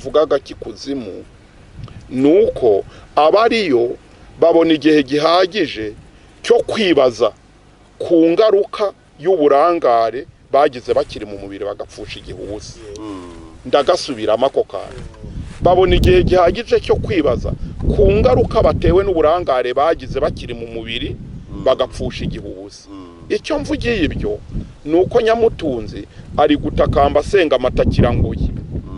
Vugaga kikuzimu nuko abariyo babona igihe gihagije cyo kwibaza ku ngaruka y'uburangare bagize bakiri mu mubiri bagapfusha igihuza. Ndagasubiramo ako kantu. Babona igihe gihagije cyo kwibaza ku ngaruka batewe n'uburangare bagize bakiri mu mubiri bagapfusha igihuza. Icyo mvugiye ibyo nuko nyamutunzi ari gutakamba asenga amatakirangoyi,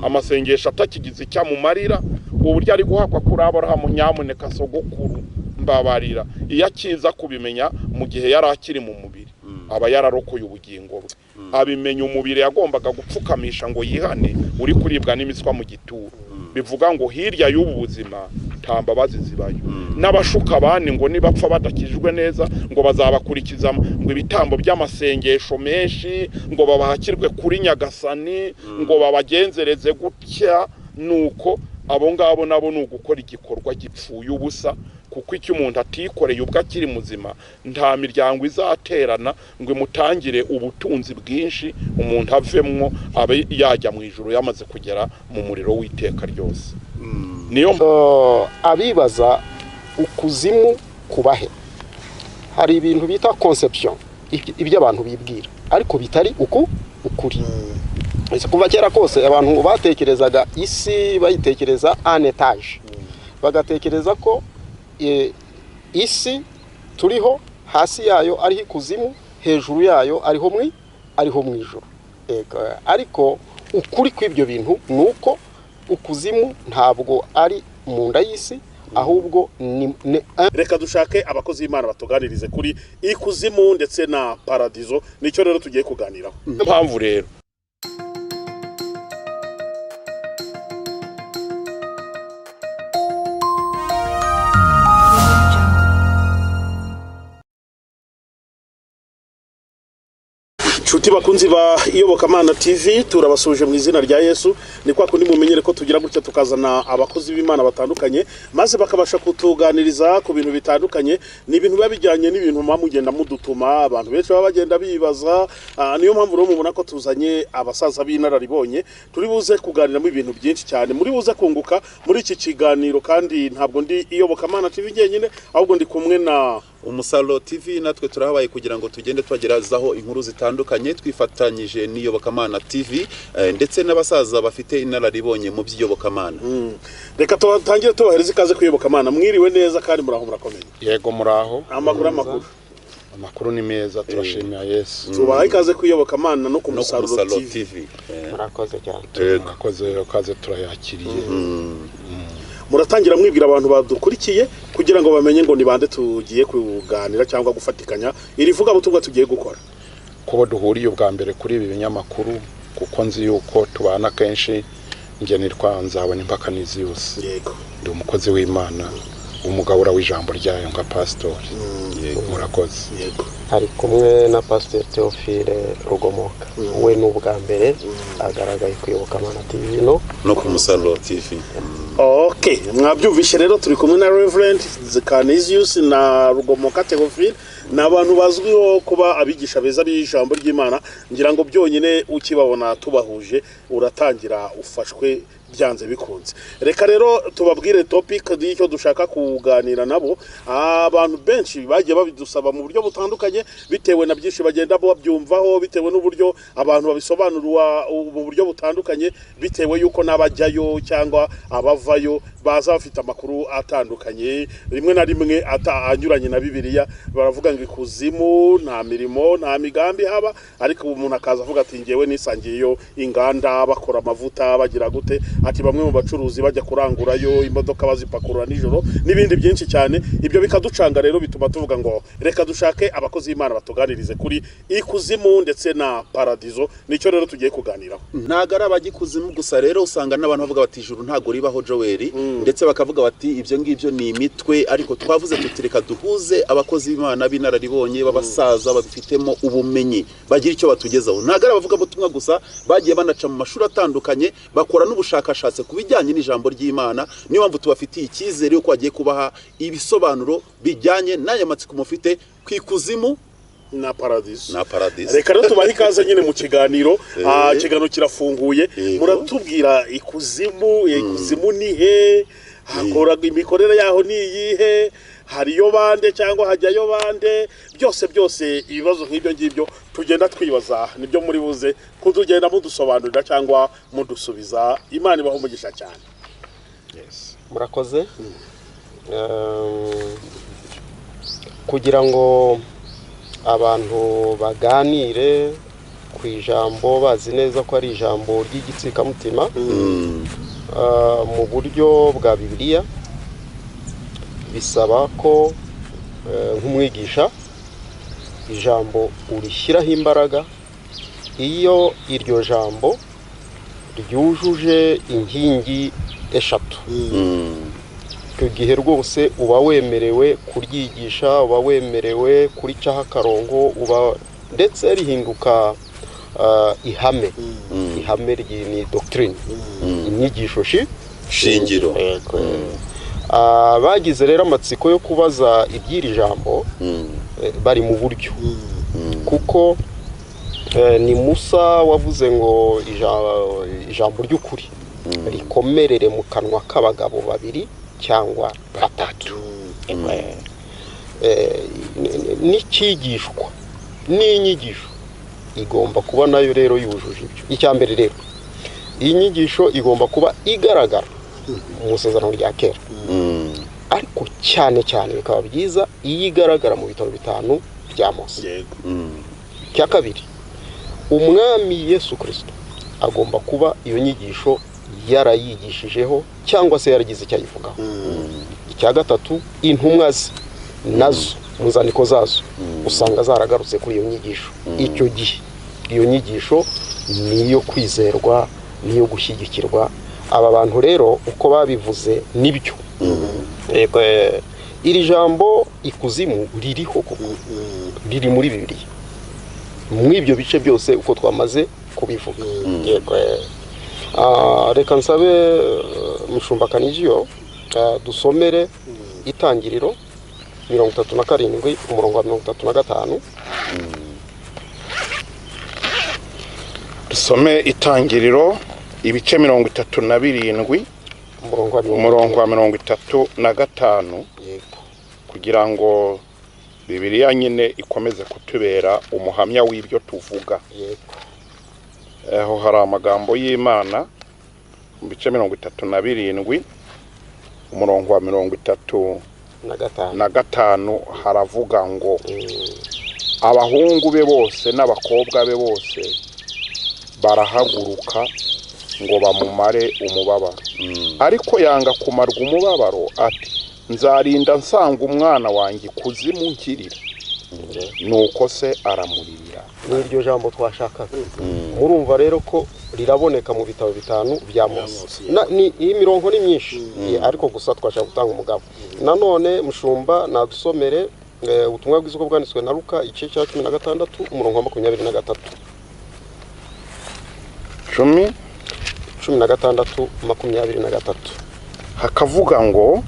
amasengesho atakigize icyamumarira, uburyo ari guhakwa kuri Aburahamu, nyamuneka sogokuru mbabarira. Iyo akiza kubimenya mu gihe yari akiri mu mubiri aba yararokoye ubugingo bwe. Abimenya umubiri yagombaga gupfukamisha ngo yihane uri kuribwa n'imiswa mu gituro. Bivuga ngo hirya y'ubu buzima nta mbabazi zibayo. N'abashuka abandi ngo nibapfa badakijwe neza ngo bazabakurikiza ngo ibitambo by'amasengesho menshi, ngo babahakirwe kuri Nyagasani, ngo babagenzereze gutya. Nuko abo ngabo nabo ni ugukora igikorwa gipfuye ubusa, kuko icyo umuntu atikoreye ubwo akiri muzima nta miryango izaterana ngo imutangire ubutunzi bwinshi umuntu avemwo abe yajya mu ijuru yamaze kugera mu muriro w'iteka ryose. Niyo abibaza ukuzimu kubahe, hari ibintu bita conception, ibyo abantu bibwira ariko bitari uku ukuri. Kuva kera kose abantu batekerezaga isi bayitekereza en étage, bagatekereza ko isi turiho hasi yayo ariho ikuzimu, hejuru yayo ariho mu ijuru. Ariko ukuri kw'ibyo bintu nuko ukuzimu ntabwo ari mu nda y'isi, ahubwo ni Reka dushake abakozi b'Imana batuganirize kuri ikuzimu ndetse na paradizo, nicyo rero tugiye kuganiraho. Mpamvu rero Nshuti bakunzi ba Iyobokamana TV, turabasuje mu izina rya Yesu. Ni kwa kundi mumenyere ko tugira gutya tukazana abakozi b'Imana batandukanye maze bakabasha kutuganiriza ku bintu bitandukanye. Ni ibintu biba bijyanye n'ibintu mugenda mudutuma abantu benshi baba bagenda bibaza. Niyo mpamvu rero mubona ko tuzanye abasaza b'inararibonye, turi buze kuganiramo ibintu byinshi cyane, muri buze kunguka muri iki kiganiro. Kandi ntabwo ndi Iyobokamana TV njyenyine, ahubwo ndi kumwe na Umusaruro TV. Natwe turahabaye kugira ngo tugende tubagerazaho inkuru zitandukanye, twifatanyije n'Iyobokamana TV ndetse n'abasaza bafite inararibonye mu by'iyobokamana. Reka tutangire tubahereza ikaze ku Iyobokamana. Mwiriwe neza kandi muraho, murakomeye? Yego, muraho. Amakuru amakuru? Amakuru ni meza, turashimira Yesu. Tubaha ikaze ku Iyobokamana no ku Musaruro TV. Murakoze cyane. Murakoze, ikaze turayakiriye. Muratangira mwibwira abantu badukurikiye kugira ngo bamenye ngo ni bande tugiye kuganira cyangwa gufatikanya iri vugabutumwa tugiye gukora. Kuba duhuriye ubwa mbere kuri ibi binyamakuru, kuko nzi yuko tubana kenshi, njye nitwa Nzabona Impakanizi yose. Yego. Ndi umukozi w'Imana, umugabura w'ijambo ryayo nka pasitori. Murakoze. Yego. Ari kumwe na Pasiteri Theophile Rugomoka, we ni ubwa mbere agaragaye ku Iyobokamana TV no ku Musaruro TV. Okay, mwabyumvishe rero, turi kumwe na Reverend Canisius na Rugomoka Theophile. Ni abantu bazwiho kuba abigisha beza b'ijambo ry'Imana. Ngira ngo byonyine ukibabona tubahuje uratangira ufashwe byanze bikunze. Reka rero tubabwire topic y'icyo dushaka kuganira nabo. Abantu benshi bagiye babidusaba mu buryo butandukanye, bitewe na byinshi bagenda babyumvaho, bitewe n'uburyo abantu babisobanurwa mu buryo butandukanye, bitewe yuko n'abajyayo cyangwa abavayo baza bafite amakuru atandukanye, rimwe na rimwe anyuranye na Bibiliya. Baravuga ngo ikuzimu nta mirimo nta migambi haba, ariko umuntu akaza avuga ati ngewe nisangiyeyo inganda, bakora amavuta, bagira gute, ati bamwe mu bacuruzi bajya kurangurayo imodoka bazipakurura nijoro n'ibindi byinshi cyane. Ibyo bikaducanga rero, bituma tuvuga ngo reka dushake abakozi b'Imana batuganirize kuri ikuzimu ndetse na paradizo, nicyo rero tugiye kuganiraho. Ntago ari abagikuzimu gusa rero, usanga n'abantu bavuga bati ijuru ntago ribaho Joel, ndetse bakavuga bati ibyo ngibyo ni imitwe. Ariko twavuze tuti reka duhuze abakozi b'Imana b'inararibonye b'abasaza babifitemo ubumenyi, bagira icyo batugezaho. Ntago ari abavugabutumwa gusa, bagiye banaca mu mashuri atandukanye, bakora n'ubushakashatsi ku bijyanye n'ijambo ry'Imana. Niyo mpamvu tubafitiye icyizere yuko bagiye kubaha ibisobanuro bijyanye n'aya matsiko mufite ku ikuzimu Na paradiso. Na paradiso. Reka rero tubahe ikaze nyine mu kiganiro. Ikiganiro kirafunguye. Muratubwira ikuzimu, ikuzimu ni he, hakora imikorere yaho ni iyihe, hariyo bande cyangwa hajyayo bande, byose byose ibibazo nk'ibyo ngibyo tugenda twibaza, nibyo muri buze kutugenda mudusobanurira cyangwa mudusubiza. Imana ibaho umugisha cyane. Yes. Murakoze. Kugira ngo abantu baganire ku ijambo bazi neza ko ari ijambo ry'igitsikamutima mu buryo bwa Bibiliya, bisaba ko nk'umwigisha ijambo urishyiraho imbaraga iyo iryo jambo ryujuje inkingi eshatu. Icyo gihe rwose uba wemerewe kuryigisha, uba wemerewe kuricaho akarongo, uba ndetse rihinduka ihame. Ihame ni doctrine, inyigisho shingiro. Bagize rero amatsiko yo kubaza iby'iri jambo bari mu buryo, kuko ni Musa wavuze ngo ijambo ry'ukuri rikomerere mu kanwa k'abagabo babiri cyangwa batatu. N'ikigishwa n'inyigisho igomba kuba nayo rero yujuje ibyo. Icya mbere rero, iyi nyigisho igomba kuba igaragara mu isezerano rya kera, ariko cyane cyane bikaba byiza iyo igaragara mu bitabo bitanu bya Mose. Icya kabiri, umwami Yesu Kristo agomba kuba iyo nyigisho yarayigishijeho cyangwa se yaragize icyo ayivugaho. Icya gatatu, intumwa ze nazo mu nzandiko zazo usanga zaragarutse kuri iyo nyigisho. Icyo gihe iyo nyigisho niyo kwizerwa, niyo gushyigikirwa. Aba bantu rero uko babivuze nibyo. Iri jambo ikuzimu ririho koko, riri muri Bibiliya mw'ibyo bice byose uko twamaze kubivuga. Reka nsabe Mushumba Kaniziyo dusomere Itangiriro 37 umurongo wa 35. Dusome Itangiriro ibice 37 umurongo wa 35, kugira ngo Bibiliya nyine ikomeze kutubera umuhamya w'ibyo tuvuga. Aho hari amagambo y'Imana mu bice 37 umurongo wa 35 haravuga ngo abahungu be bose n'abakobwa be bose barahaguruka ngo bamumare umubabaro. Ariko yanga kumarwa umubabaro ati nzarinda nsanga umwana wanjye kuzimu nkirira. Nuko se aramuririra. N'iryo jambo twashakaga. Murumva rero ko riraboneka mu bitabo bitanu bya Mose. Ni imirongo ni myinshi, ariko gusa twashaka gutanga umugabo. Nanone Mushumba nadusomere ubutumwa bwiza uko bwanditswe na Luka igice cya 16 umurongo wa 23. 16 23 hakavuga ngo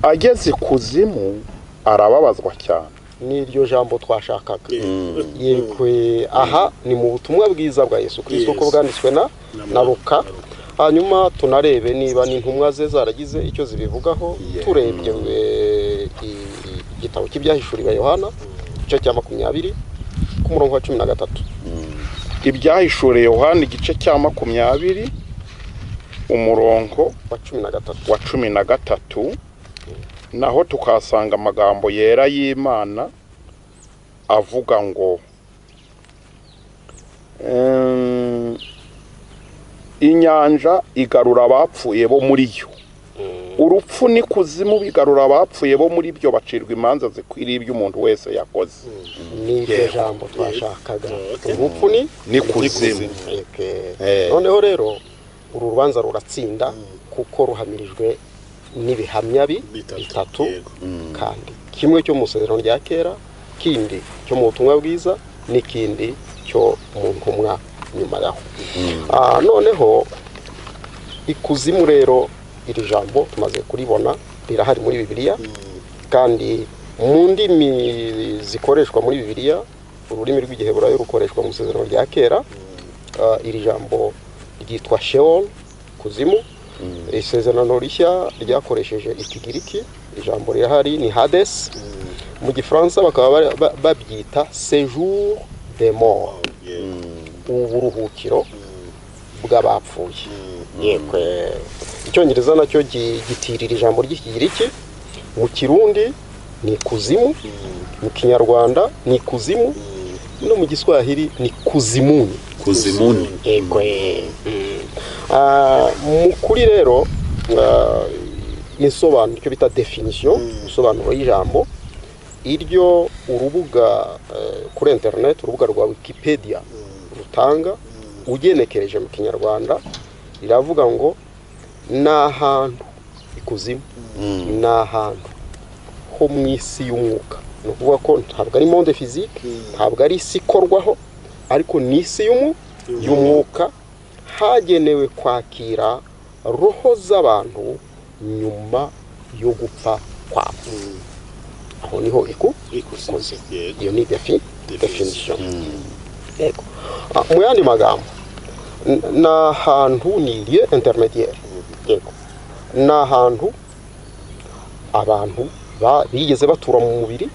ageze kuzimu arababazwa cyane. N'iryo jambo twashakaga. Yekwe aha ni mu butumwa bwiza bwa Yesu Kristo ko bwanditswe na Luka. Hanyuma tunarebe niba n'intumwa ze zaragize icyo zibivugaho. Turebye igitabo cy'ibyahishuriwe Yohana igice cya 20 ku murongo wa 13. Ibyahishuriwe Yohana igice cya 20 umurongo wa 13 wa 13, naho tukasanga amagambo yera y'Imana avuga ngo inyanja igarura abapfuye bo muri yo, urupfu n'ikuzimu bigarura abapfuye bo muri byo, bacirwa imanza zikwiriye ibyo umuntu wese yakoze. N'iryo jambo twashakaga, urupfu n'ikuzimu. Noneho rero uru rubanza ruratsinda kuko ruhamirijwe n'ibihamya bitatu, kandi kimwe cyo mu isezerano rya kera, kindi cyo mu butumwa bwiza, n'ikindi cyo mu ntumwa nyuma yaho. Noneho ikuzimu rero iri jambo tumaze kuribona rirahari muri Bibiliya, kandi Mu ndimi zikoreshwa muri Bibiliya, ururimi rw'Igiheburayo rukoreshwa mu Isezerano rya Kera. Iri jambo ryitwa Sheol, kuzimu. Isezerano Rishya ryakoresheje Ikigiriki, ijambo rirahari ni Hades. Mu Gifaransa bakaba babyita séjour des morts, uburuhukiro bw'abapfuye. Yego, Icyongereza nacyo gitirira ijambo ry'Ikigiriki. Mu Kirundi ni kuzimu, mu Kinyarwanda ni kuzimu, no mu Giswahili ni kuzimuni. Kuzimuni. Yego. Mu kuri rero, insobanuro, icyo bita définition, insobanuro y'ijambo iryo urubuga kuri internet, urubuga rwa Wikipedia rutanga, ugenekereje mu Kinyarwanda riravuga ngo ni ahantu, ikuzimu ni ahantu ho mu isi y'umwuka. Ni ukuvuga ko ntabwo ari monde physique, ntabwo ari isi ikorwaho, ariko ni isi y'umwuka hagenewe kwakira roho z'abantu nyuma yo gupfa kwabo. Aho niho Ikuzimu. Iyo ni définition. Yego. Mu yandi magambo, ni ahantu, ni lieu intermédiaire. Yego, ni ahantu abantu bigeze batura mu mubiri,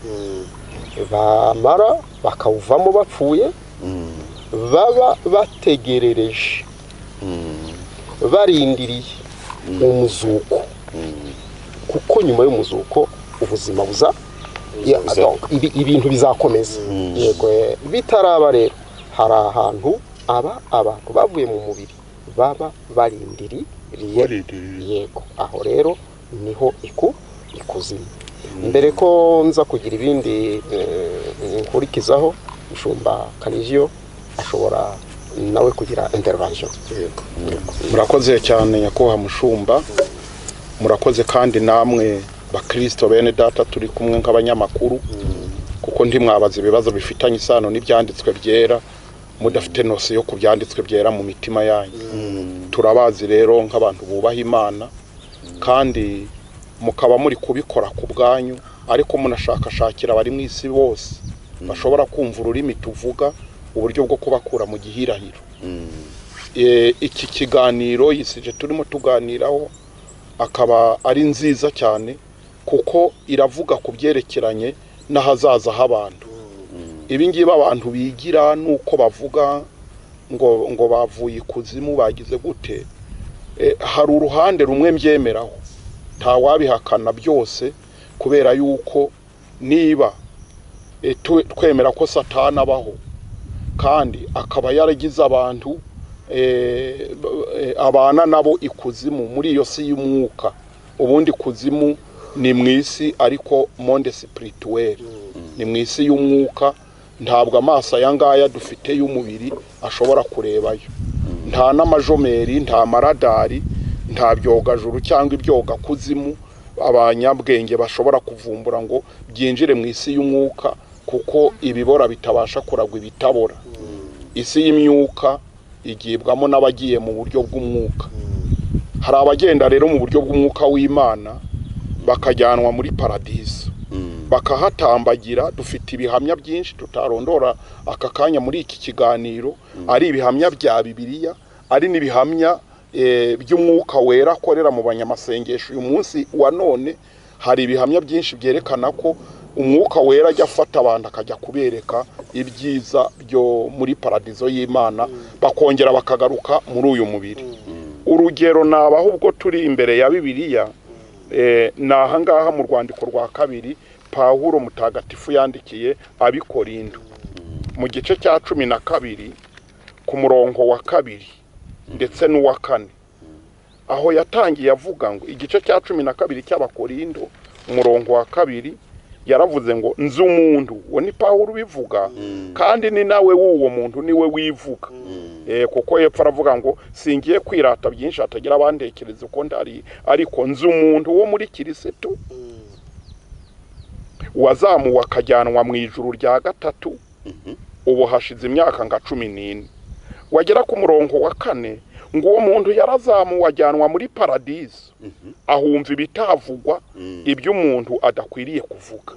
bamara bakawuvamo bapfuye, baba bategerereje, barindiriye umuzuko, kuko nyuma y'umuzuko ubuzima buza. Donc, ibintu bizakomeza. Yego, bitaraba rero, hari ahantu aba abantu bavuye mu mubiri baba barindiriye. Yego, aho rero niho ikuzimu. Mbere ko nza kugira ibindi nkurikizaho, Mushumba Kaniziyo ashobora nawe kugira intervention. Yego. Murakoze cyane, nyakubahwa mushumba. Murakoze kandi namwe bakristo bene data turi kumwe nk'abanyamakuru, kuko ntimwabaza ibibazo bifitanye isano n'ibyanditswe byera mudafite notion yo ku byanditswe byera mu mitima yanyu. Turabazi rero nk'abantu bubaha Imana, kandi mukaba muri kubikora ku bwanyu, ariko munashakashakira abari mu isi bose bashobora kumva ururimi tuvuga uburyo bwo kubakura mu gihirahiro. Iki kiganiro yisije turimo tuganiraho akaba ari nziza cyane, kuko iravuga ku byerekeranye n'ahazaza h'abantu. Ibi ngibi abantu bigira nuko bavuga ngo bavuye ikuzimu, bagize gute. Hari uruhande rumwe mbyemeraho, ntawabihakana byose, kubera yuko niba twemera ko Satani abaho kandi akaba yaragize abantu abana nabo ikuzimu muri iyo si y'umwuka. Ubundi kuzimu ni mu isi, ariko monde spirituel, ni mu isi y'umwuka. Ntabwo amaso aya ngaya dufite y'umubiri ashobora kurebayo. Nta n'amajomeri, nta maradari, nta byogajuru cyangwa ibyogakuzimu abanyabwenge bashobora kuvumbura ngo byinjire mu isi y'umwuka, kuko ibibora bitabasha kuragwa ibitabora. Isi y'imyuka igibwamo n'abagiye mu buryo bw'umwuka. Hari abagenda rero mu buryo bw'umwuka w'Imana, bakajyanwa muri paradiso, bakahatambagira. Dufite ibihamya byinshi tutarondora aka kanya muri iki kiganiro, ari ibihamya bya Bibiliya, ari n'ibihamya by'Umwuka Wera akorera mu banyamasengesho. Uyu munsi wa none hari ibihamya byinshi byerekana ko Umwuka Wera ajya afata abantu akajya kubereka ibyiza byo muri paradizo y'Imana, bakongera bakagaruka muri uyu mubiri. Urugero nabaho ubwo turi imbere ya Bibiliya, ni ahangaha mu rwandiko rwa kabiri Pawulo mutagatifu yandikiye Abikorindo, mu gice cya 12, ku murongo wa 2 ndetse n'uwa 4, aho yatangiye avuga ngo, igice cya 12 cy'Abakorindo, umurongo wa 2, yaravuze ngo: "Nzi umuntu." Uwo ni Pawulo ubivuga, kandi ni nawe w'uwo muntu niwe wivuga. Kuko hepfo aravuga ngo: "Singiye kwirata byinshi hatagira abantekereza uko ndari, ariko nzi umuntu wo muri Kirisitu wazamuwe akajyanwa mu ijuru rya gatatu, ubu hashize imyaka nka 14." Wagera ku murongo wa 4 ngo uwo muntu yarazamuwe ajyanwa muri paradiso, ahumva ibitavugwa, ibyo umuntu adakwiriye kuvuga.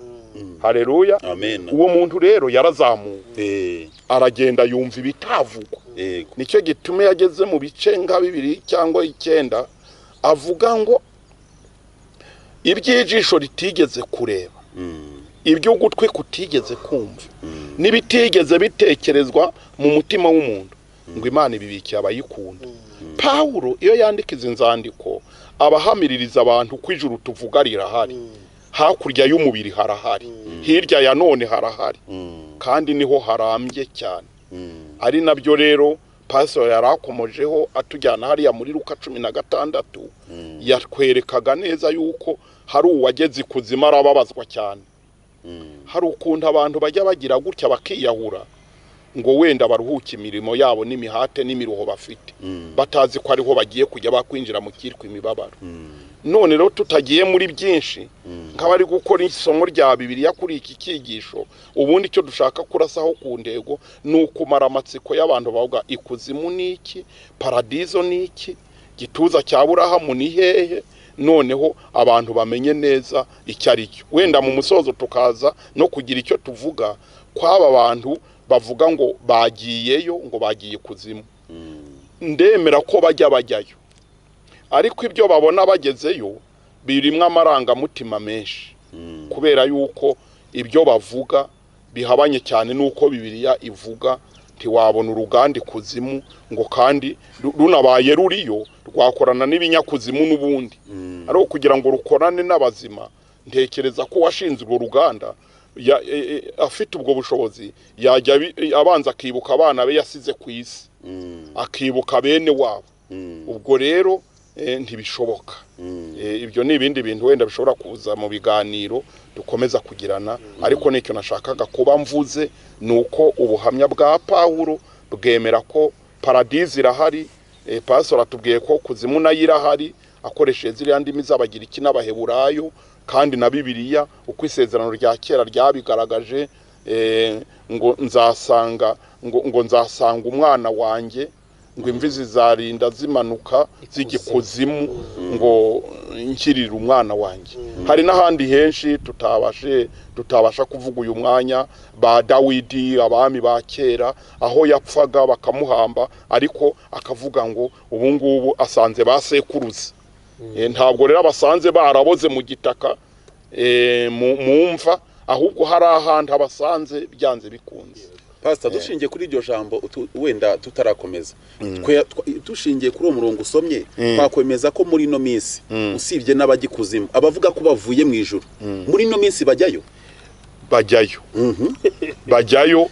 Haleluya. Amen. Uwo muntu rero yarazamuwe, aragenda yumva ibitavugwa. Nicyo gituma yageze mu bice nka 2 cyangwa 9 avuga ngo iby'ijisho ritigeze kureba, ibyo ugutwi kutigeze kumva, n'ibitigeze bitekerezwa mu mutima w'umuntu, ngo Imana ibibikiye abayikunda. Pawulo iyo yandika izi nzandiko abahamiririza abantu ko ijuru tuvuga rirahari, hakurya y'umubiri harahari, hirya ya none harahari, kandi niho harambye cyane. Ari nabyo rero pastor yarakomojeho atujyana hariya muri Luka 16, yatwerekaga neza yuko hari uwageze ikuzimu arababazwa cyane. Hari ukuntu abantu bajya bagira gutya bakiyahura ngo wenda baruhuke imirimo yabo n'imihate n'imiruho bafite, batazi ko ariho bagiye kujya bakwinjira mu kirwa imibabaro. None rero tutagiye muri byinshi nk'abari gukora isomo rya Bibiliya kuri iki cyigisho, ubundi icyo dushaka kurasaho ku ntego ni ukumara amatsiko y'abantu bavuga ikuzimu ni iki, paradizo ni iki, gituza cya Aburahamu ni hehe. Noneho abantu bamenye neza icyo ari cyo. Wenda mu musozo tukaza no kugira icyo tuvuga kw'aba bantu bavuga ngo bagiyeyo, ngo bagiye kuzimu. Ndemera ko bajya bajyayo, ariko ibyo babona bagezeyo birimwo amarangamutima menshi, kubera yuko ibyo bavuga bihabanye cyane n'uko Bibiliya ivuga. Ntiwabona uruganda ikuzimu ngo kandi runabaye ruriyo rwakorana n'ibinyakuzimu n'ubundi, ariko kugira ngo rukorane n'abazima, ntekereza ko washinze urwo ruganda afite ubwo bushobozi yajya abanza akibuka abana be yasize ku isi, akibuka bene wabo. Ubwo rero ntibishoboka. Ibyo ni ibindi bintu wenda bishobora kuza mu biganiro dukomeza kugirana, ariko nicyo nashakaga kuba mvuze ni uko ubuhamya bwa Pawulo bwemera ko paradizo irahari. Pastor atubwiye ko kuzimu nayo irahari, akoresheje ziriya ndimi z'Abagiriki n'Abaheburayo, kandi na Bibiliya uko isezerano rya kera ryabigaragaje, ngo nzasanga ngo nzasanga umwana wanjye, ngo imvi zizarinda zimanuka z'igikuzimu, ngo nkirire umwana wanjye. Hari n'ahandi henshi tutabasha kuvuga uyu mwanya, ba Dawidi abami ba kera aho yapfaga bakamuhamba, ariko akavuga ngo ubu ngubu asanze ba sekuruza. Ntabwo rero abasanze baraboze mu gitaka mu mva, ahubwo hari ahantu abasanze byanze bikunze. Pastor, dushingiye kuri iryo jambo wenda tutarakomeza, dushingiye kuri uwo murongo usomye, twakwemeza ko muri ino minsi usibye n'abagikuzimu abavuga ko bavuye mu ijuru, muri ino minsi bajyayo. Bajyayo, bajyayo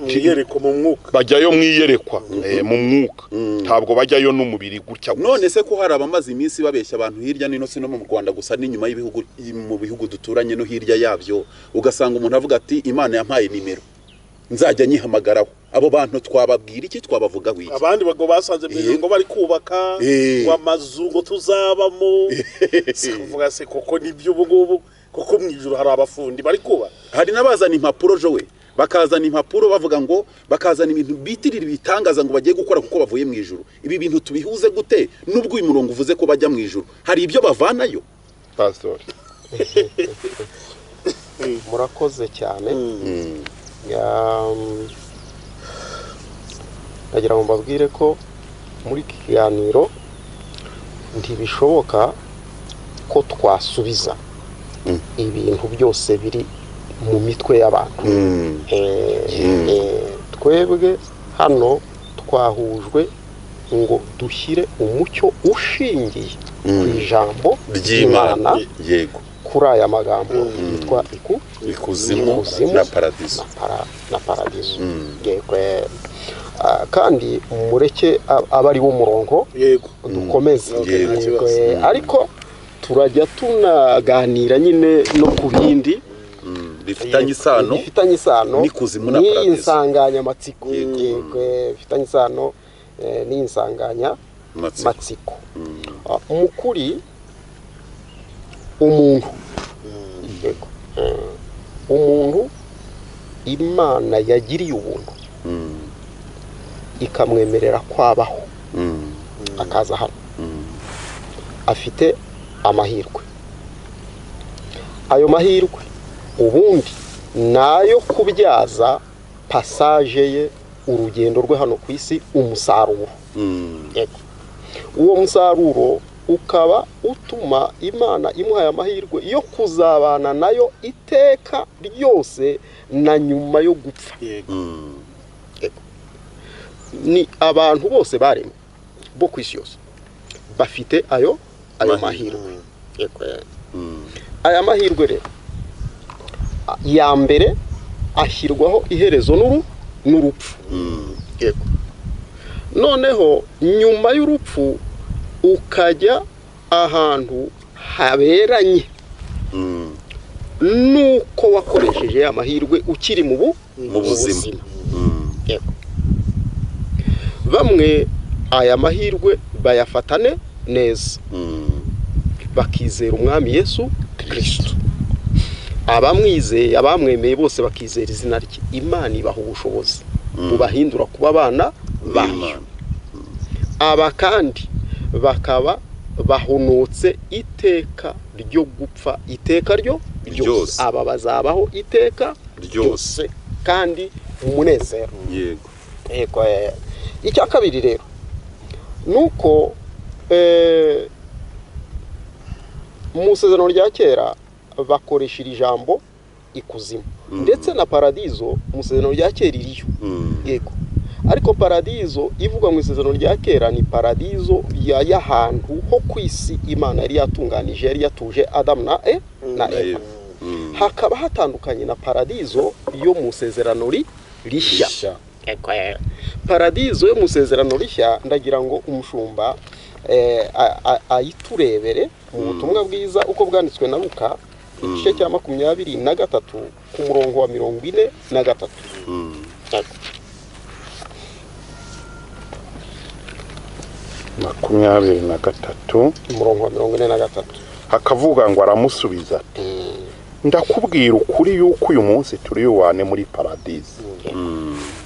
mwiyerekwa mu mwuka, bajyayo mwiyerekwa mu mwuka, ntabwo bajyayo n'umubiri gutya. None se ko hari abamaze iminsi babeshya abantu hirya no hino, si no mu Rwanda gusa n'inyuma y'ibihugu, mu bihugu duturanye no hirya yabyo, ugasanga umuntu avuga ati Imana yampaye nimero nzajya nyihamagaraho. Abo bantu twababwira iki, twabavugaho iki? Abandi bago basanze mbere ngo bari kubaka ngo amazu ngo tuzabamo, sikuvuga se koko nibyo ubu ngubu, koko mu ijuru hari abafundi bari kubaka. Hari n'abazana impapuro jowe, bakazana impapuro bavuga ngo bakazana ibintu bitirira ibitangaza ngo bagiye gukora kuko bavuye mu ijuru. Ibi bintu tubihuze gute nubwo uyu murongo uvuze ko bajya mu ijuru? Hari ibyo bavanayo? Pastor, murakoze cyane. Ndagira ngo mbabwire ko muri iki kiganiro ntibishoboka ko twasubiza ibintu byose biri mu mitwe y'abantu. Twebwe hano twahujwe ngo dushyire umucyo ushingiye ku ijambo ry'Imana, yego, kuri aya magambo yitwa ikuzimu na paradizo, na paradizo. Yego, kandi mureke abari bo murongo, yego, dukomeze. Ariko turajya tunaganira nyine no ku bindi bifitanye isano, bifitanye isano n'ikuzimu na paradizo, n'insanganyamatsiko, yego, bifitanye isano n'insanganyamatsiko. Mu kuri umuntu, yego, umuntu Imana yagiriye ubuntu ikamwemerera kwabaho akaza hano, afite amahirwe. Ayo mahirwe Ubundi nayo kubyaza passage ye, urugendo rwe hano ku isi, umusaruro. Yego. Uwo musaruro ukaba utuma Imana imuhaye amahirwe yo kuzabana nayo iteka ryose na nyuma yo gupfa. Yego. Yego. Ni abantu bose baremwe bo ku isi yose bafite ayo mahirwe. Yego. Aya mahirwe rero ya mbere ashyirwaho iherezo n'urupfu. Yego. Noneho nyuma y'urupfu ukajya ahantu haberanye nuko wakoresheje amahirwe ukiri mu buzima. Yego. Bamwe aya mahirwe bayafatane neza, bakizera umwami Yesu Kristo. Abamwizeye, abamwemeye bose bakizera izina rye, Imana ibaha ubushobozi bubahindura kuba abana bayo. Aba kandi bakaba bahonotse iteka ryo gupfa, iteka ryo ryose. Aba bazabaho iteka ryose kandi umunezero. Yego. Yego. Icya kabiri rero nuko mu isezerano rya kera bakoresha iri jambo ikuzimu, ndetse na paradizo mu isezerano rya kera iriyo. Yego. Ariko paradizo ivugwa mu isezerano rya kera ni paradizo y'ahantu ho ku isi Imana yari yatunganije, yari yatuje Adamu na Eva. Hakaba hatandukanye na paradizo yo mu isezerano rishya. Paradizo yo mu isezerano rishya, ndagira ngo umushumba ayiturebere mu butumwa bwiza uko bwanditswe na Luka, igice cya 23 ku murongo wa 43. Makumyabiri na gatatu umurongo wa 43 hakavuga ngo aramusubiza ati ndakubwira ukuri yuko uyu munsi turi wane muri paradizo.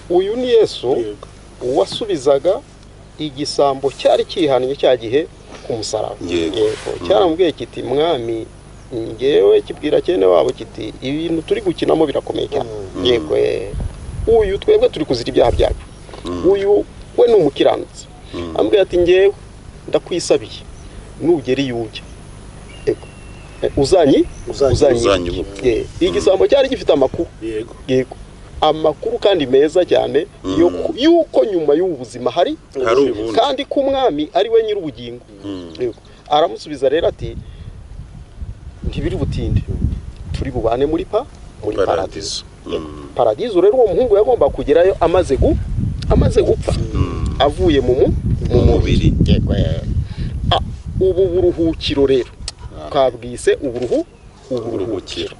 Uyu ni Yesu wasubizaga igisambo cyari kihannye cya gihe ku musaraba. Yego. Cyaramubwiye kiti mwami, ngewe kibwira cyene wabo kiti ibintu turi gukinamo birakomeye cyane. Yego. Uyu twebwe turi kuzira ibyaha byacu, uyu we ni umukiranutsi. Ambwira ati ngewe ndakwisabiye nugera iyo ujya uzanyi. Igisambo cyari gifite amakuru. Yego. Yego. Amakuru kandi meza cyane yuko nyuma y'ubuzima hari kandi ko umwami ari we nyir'ubugingo. Yego. Aramusubiza rero ati ntibiri butinde, turi bubane muri paradizo. Paradizo rero uwo muhungu yagomba kugerayo amaze gupfa, avuye mu mubiri. Yego. Ubu buruhukiro rero twabwise uburuhukiro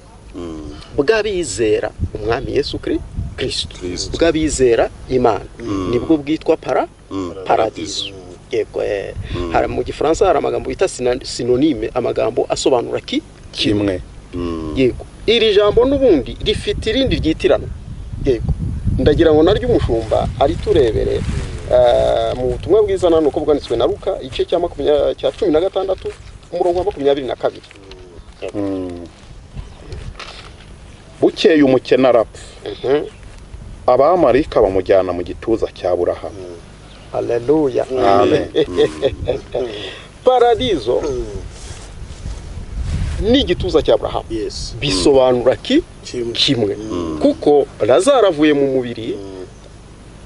bw'abizera umwami Yesu Kristo, bw'abizera Imana, nibwo bwitwa paradizo. Yego. Hari mu Gifaransa hari amagambo bita synonyme, amagambo asobanura kimwe. Yego. Iri jambo n'ubundi rifite irindi ryitirano. Yego. Ndagira ngo naryo umushumba ari turebere mu butumwa bwiza nano uko bwanditswe na Luka, igice cya 16 umurongo wa 22. Bukeye umukene arapfa, abamarayika bamujyana mu gituza cya Aburahamu. Haleluya. Amen. Paradizo ni igituza cya Aburahamu. Yes. Bisobanura kimwe, kuko Lazaro avuye mu mubiri,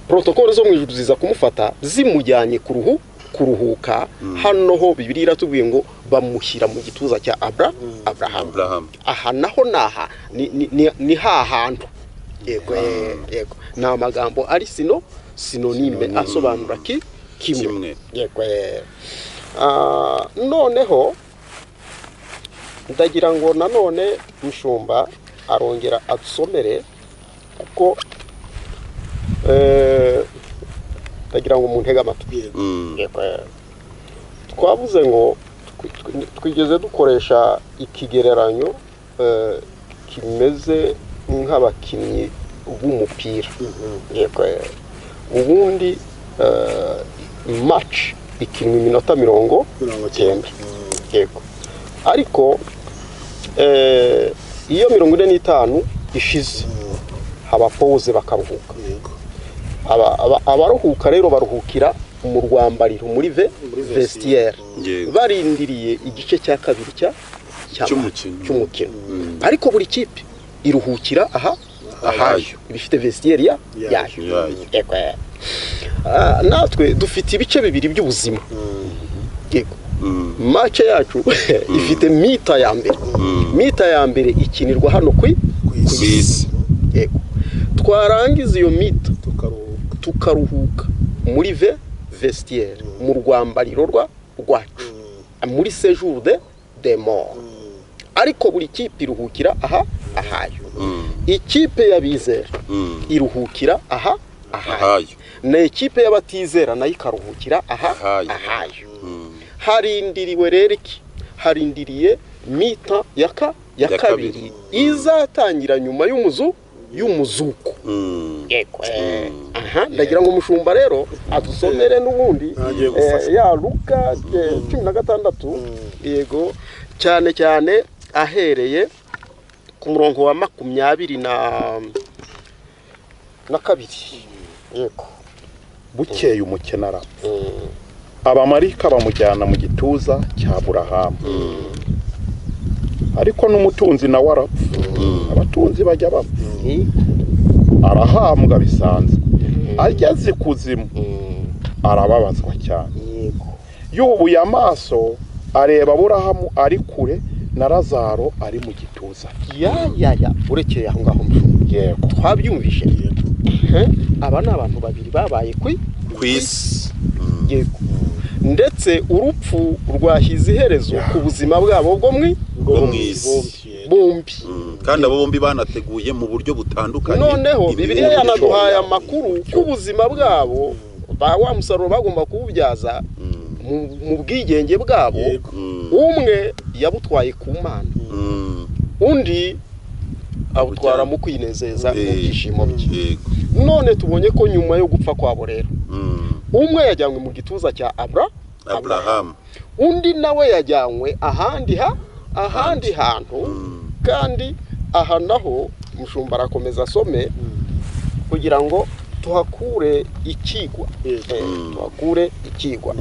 protokole zo mu ijuru ziza kumufata zimujyanye kuruhuka. Hano ho Bibiliya iratubwiye ngo bamushyira mu gituza cya Abrahamu. Aha naho naha ni hahantu. Yego. Yego. Ni amagambo ari synonyme asobanura kimwe. Yego. Noneho ndagira ngo nanone mushumba arongera adusomere, kuko ndagira ngo muntege amatwi. Yego. Twavuze ngo twigeze dukoresha ikigereranyo kimeze nk'abakinnyi b'umupira. Yego. Ubundi match ikinwa iminota 90. Yego. Ariko Iyo 45 ishize haba pause bakaruhuka. Abaruhuka rero baruhukira mu rwambariro muri vestiaire, barindiriye igice cya kabiri cy'umukino. Ariko buri kipe iruhukira aha ahayo, ibifite vestiaire yayo. Natwe dufite ibice bibiri by'ubuzima. Yego. Match yacu ifite mita ya mbere. Mita ya mbere ikinirwa hano ku isi. Yego. Twarangiza iyo mita tukaruhuka muri vestiaire, mu rwambariro rwacu, muri séjour de mort. Ariko buri kipe iruhukira aha ahayo. Ikipe y'abizera iruhukira aha ahayo, na ikipe y'abatizera nayo ikaruhukira aha ahayo. Harindiriwe rero iki? Harindiriye mita ya kabiri izatangira nyuma y'umuzuko. Yego. Aha ndagira ngo umushumba rero adusomere n'ubundi ya Luka 16, yego, cyane cyane ahereye ku murongo wa 22. Yego. Bukeye umukene arapfa, abamarika bamujyana mu gituza cya Aburahamu. Ariko n'umutunzi nawe arapfa, abatunzi bajya bapfa, arahambwa bisanzwe. Ageze ikuzimu arababazwa cyane. Yubuye amaso areba Aburahamu ari kure na Lazaro ari mu gituza. Ya urekeye aho ngaho mushumba. Yego. Twabyumvishe. Aba ni abantu babiri babaye ku isi. Yego. Ndetse urupfu rwashyize iherezo ku buzima bwabo bwo mu isi bombi. Kandi abo bombi banateguye mu buryo butandukanye. Noneho Bibiliya yanaduhaye amakuru k'ubuzima bwabo, ba wa musaruro bagomba kuwubyaza mu bwigenge bwabo. Umwe yabutwaye ku Mana, undi abutwara mu kwinezeza mu byishimo bye. None tubonye ko nyuma yo gupfa kwabo rero, umwe yajyanywe mu gituza cya Abraham, undi nawe yajyanywe ahandi hantu. Kandi aha naho umushumba arakomeza asome kugira ngo tuhakure ikigwa. Tuhakure ikigwa.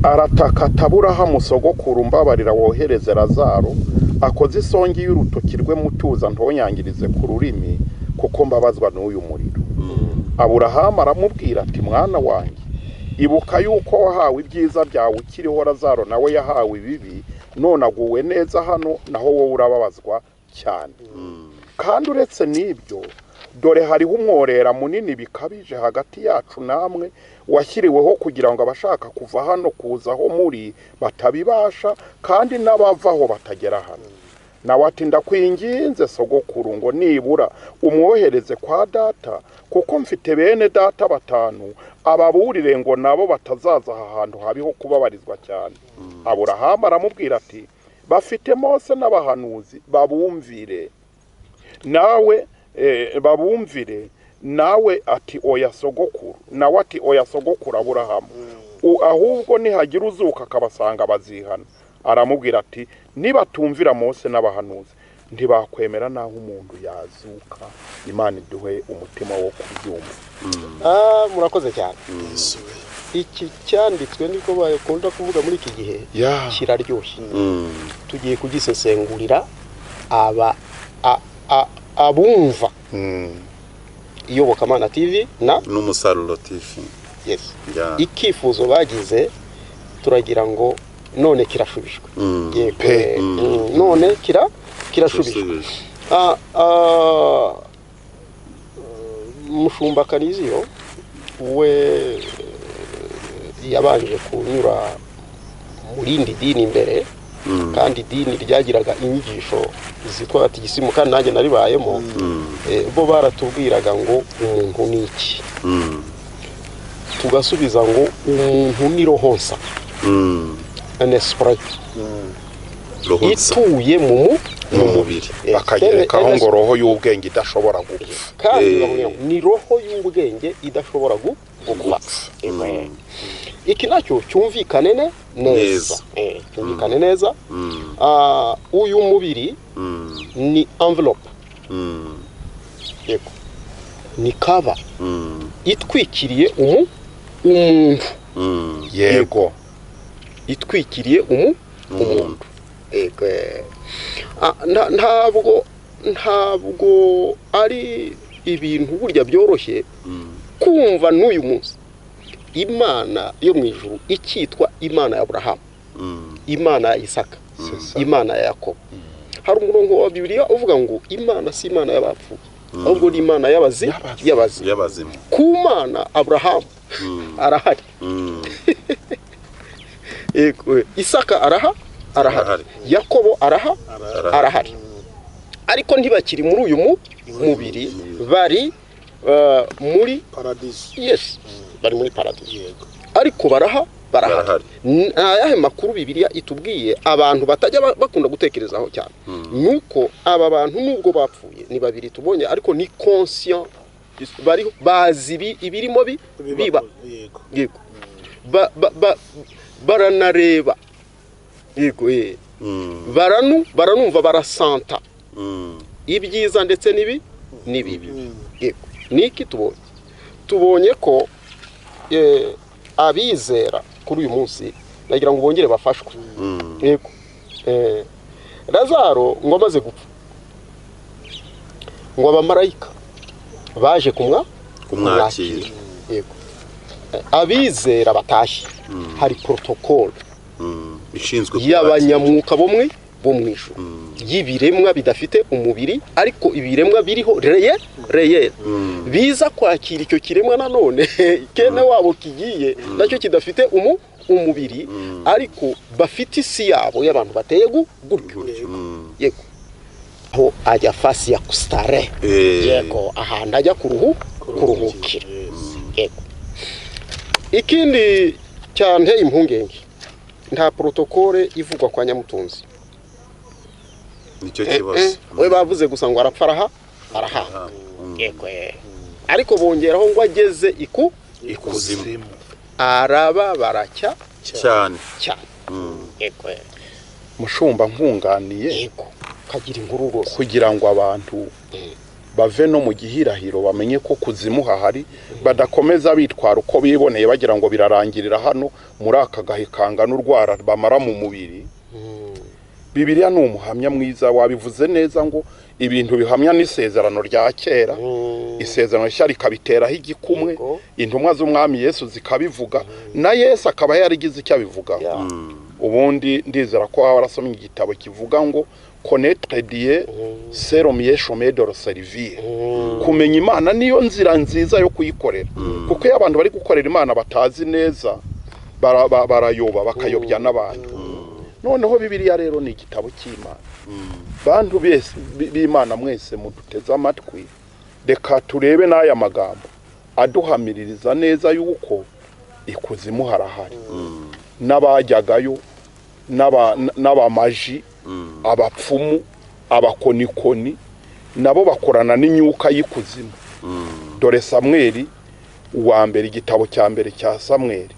Arataka Aburahamu sogokuru, mbabarira wohereze Lazaro akoze isongi y'urutoki rwe mutuza ntonyangirize ku rurimi, kuko mbabazwa n'uyu muriro. Aburahamu aramubwira ati mwana wanjye, ibuka yuko wahawe ibyiza byawe ukiriho, Lazaro nawe yahawe ibibi, none aguwe neza hano, naho wowe urababazwa cyane. Kandi uretse n'ibyo, dore hariho umworera munini bikabije hagati yacu namwe, washyiriweho kugira ngo abashaka kuva hano kuza aho muri batabibasha, kandi n'abavaho batagera hano. Nawe ati ndakwinginze sogokuru ngo nibura umwohereze kwa data, kuko mfite bene data 5, ababurire ngo nabo batazaza aha hantu habiho kubabarizwa cyane. Aburahamu aramubwira ati bafite Mose n'abahanuzi babumvire. Nawe babumvire. Nawe ati oya sogokuru. Nawe ati oya sogokuru Aburahamu, ahubwo nihagira uzuka akabasanga bazihana. Aramubwira ati nibatumvira Mose n'abahanuzi ntibakwemera naho umuntu yazuka. Imana iduhe umutima wo kubyumva. Murakoze cyane. Iki cyanditswe niko bakunda kuvuga muri iki gihe, kiraryoshye. Tugiye kugisesengurira abumva Iyobokamana TV na n'Umusaruro TV. Yes. Ikifuzo bagize turagira ngo none kirashubijwe. Yego. None kirashubijwe. Mushumba Kaniziyo we yabanje kunyura muri indi dini imbere, kandi idini ryagiraga inyigisho zitwa gatigisimu, kandi nanjye naribayemo. Bo baratubwiraga ngo umuntu ni iki, tugasubiza ngo umuntu ni roho nsa, un esprit ituye mu mubiri. Bakagerekaho ngo roho y'ubwenge idashobora gupfa. Kandi ni roho y'ubwenge idashobora gupfa. Iki nacyo cyumvikane neza. Cyumvikane neza. Uyu mubiri ni envelope, yego, ni cover itwikiriye umuntu. Itwikiriye umuntu. Yego. Ntabwo ari ibintu burya byoroshye kumva n'uyu munsi Imana yo mu ijuru ikitwa Imana ya Aburahamu, Imana ya Isaka, Imana ya Yakobo. Hari umurongo wa Bibiliya uvuga ngo Imana si Imana y'abapfuye, ahubwo ni Imana y'abazima. Y'abazima. Ku Mana Aburahamu arahari. Yego, Isaka arahari. Arahari. Yakobo arahari, ariko ntibakiri muri uyu mubiri, bari muri paradiso. Yes, bari muri paradiso. Ariko barahari. Barahari. Ni ayahe makuru Bibiliya itubwiye abantu batajya bakunda gutekerezaho cyane? Nuko aba bantu nubwo bapfuye, ni babiri tubonye, ariko ni conscient, bariho, bazi ibirimo biba. Yego, baranareba, yego, baranumva, barasanta ibyiza ndetse n'ibibi. Yego, niki tubonye? Tubonye ko abizera kuri uyu munsi nagira ngo bongere bafashwe. Yego, Lazaro ngo amaze gupfa, ngo abamarayika baje kumwakira. Yego, abizera batashye hari protocole ishinzwe y'abanyamwuka bo mu ijuru, y'ibiremwa bidafite umubiri, ariko ibiremwa biriho réel biza kwakira icyo kiremwa nanone kene wabo kigiye nacyo kidafite umubiri, ariko bafite isi yabo y'abantu bateye gutyo. Yego, aho ajya fasi ya kustarehe. Yego, ahantu ajya kuruhukira. Yego, ikindi cyanteye impungenge, nta protocole ivugwa kwa Nyamutunzi. Nicyo kibazo. We bavuze gusa ngo arapfa araha. Yego, ariko bongeraho ngo ageze ikuzimu arababara cyane cyane. Yego. Mushumba, nkunganiye. Yego, kagira inkuru rwose. Kugira ngo abantu bave no mu gihirahiro, bamenye ko kuzimu hahari, badakomeza bitwara uko biboneye bagira ngo birarangirira hano muri aka gahe kangana urwara bamara mu mubiri. Bibiliya ni umuhamya mwiza, wabivuze neza ngo ibintu bihamya n'isezerano rya kera, isezerano rishya rikabiteraho igikumwe, intumwa z'umwami Yesu zikabivuga, na Yesu akaba yarigize icyo abivugaho. Ubundi ndizera ko waba warasomye igitabo kivuga ngo connaître Dieu, c'est le meilleur chemin de le servir. Kumenya Imana niyo nzira nziza yo kuyikorera, kuko iyo abantu bari gukorera Imana batazi neza barayoba, bakayobya n'abandi. Noneho Bibiliya rero ni igitabo cy'Imana. Bantu bese b'Imana mwese muduteze amatwi, reka turebe n'aya magambo aduhamiririza neza yuko ikuzimu harahari, n'abajyagayo, n'abamaji, abapfumu, abakonikoni, nabo bakorana n'imyuka y'ikuzimu. Dore Samweli uwa mbere, igitabo cya mbere cya Samweli,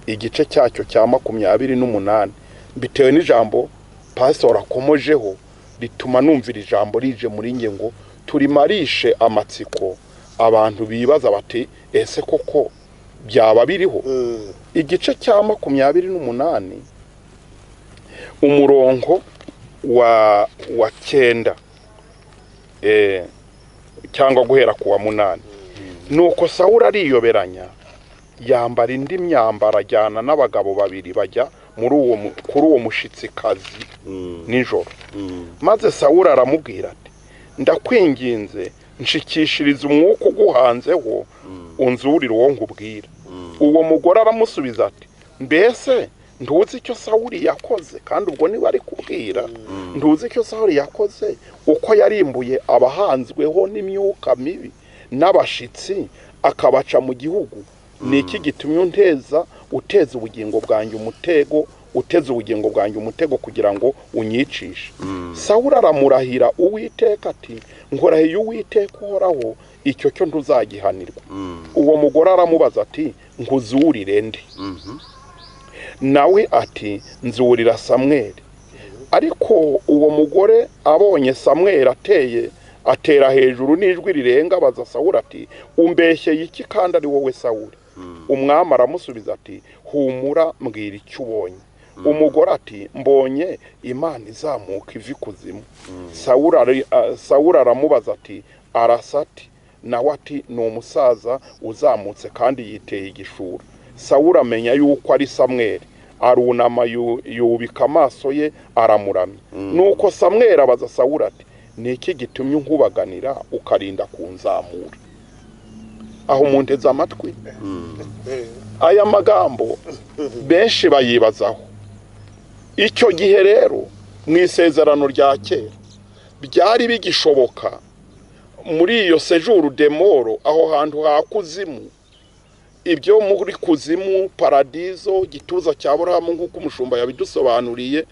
igice cyacyo cya 28, bitewe n'ijambo pastor akomojeho rituma numvira ijambo rije muri nge ngo turimarishe amatsiko abantu bibaza bati ese koko byaba biriho? Igice cya 28, umurongo wa 9, cyangwa guhera ku wa 8. Nuko Sawuli ariyoberanya, yambara indi myambaro, ajyana n'abagabo babiri bajya muri uwo kuri uwo mushitsikazi nijoro. Maze Sawuli aramubwira ati ndakwinginze nshikishiriza umwuka uguhanzeho, unzurire uwo nkubwira. Uwo mugore aramusubiza ati mbese ntuzi icyo Sawuli yakoze? Kandi ubwo niba ari kubwira, ntuzi icyo Sawuli yakoze, uko yarimbuye abahanzweho n'imyuka mibi n'abashitsi akabaca mu gihugu? Ni iki gitumye uteza ubugingo bwanjye umutego, uteza ubugingo bwanjye umutego kugira ngo unyicishe? Sawuli aramurahira Uwiteka ati nkorahiye Uwiteka uhoraho, icyo cyo ntuzagihanirwa. Uwo mugore aramubaza ati nkuzurire nde? Nawe ati nzurira Samweli. Ariko uwo mugore abonye Samweli atera hejuru n'ijwi rirenga, abaza Sawuli ati umbeshyeye iki kandi ari wowe Sawuli? Umwami aramusubiza ati humura, mbwira icyo ubonye. Umugore ati mbonye Imana izamuka iva ikuzimu. Sawuli aramubaza ati arasa ati? Nawe ati ni umusaza uzamutse kandi yiteye igishura. Sawuli amenya yuko ari Samweli, arunama yubika amaso ye aramuramya. Nuko Samweli abaza Sawuli ati ni iki gitumye unkubaganira ukarinda kunzamura? Aho munteze amatwi, aya magambo benshi bayibazaho. Icyo gihe rero mu isezerano rya kera byari bigishoboka muri iyo séjour des morts, aho hantu ha kuzimu, ibyo muri kuzimu, paradizo, gituza cya Burahamu, nk'uko umushumba yabidusobanuriye,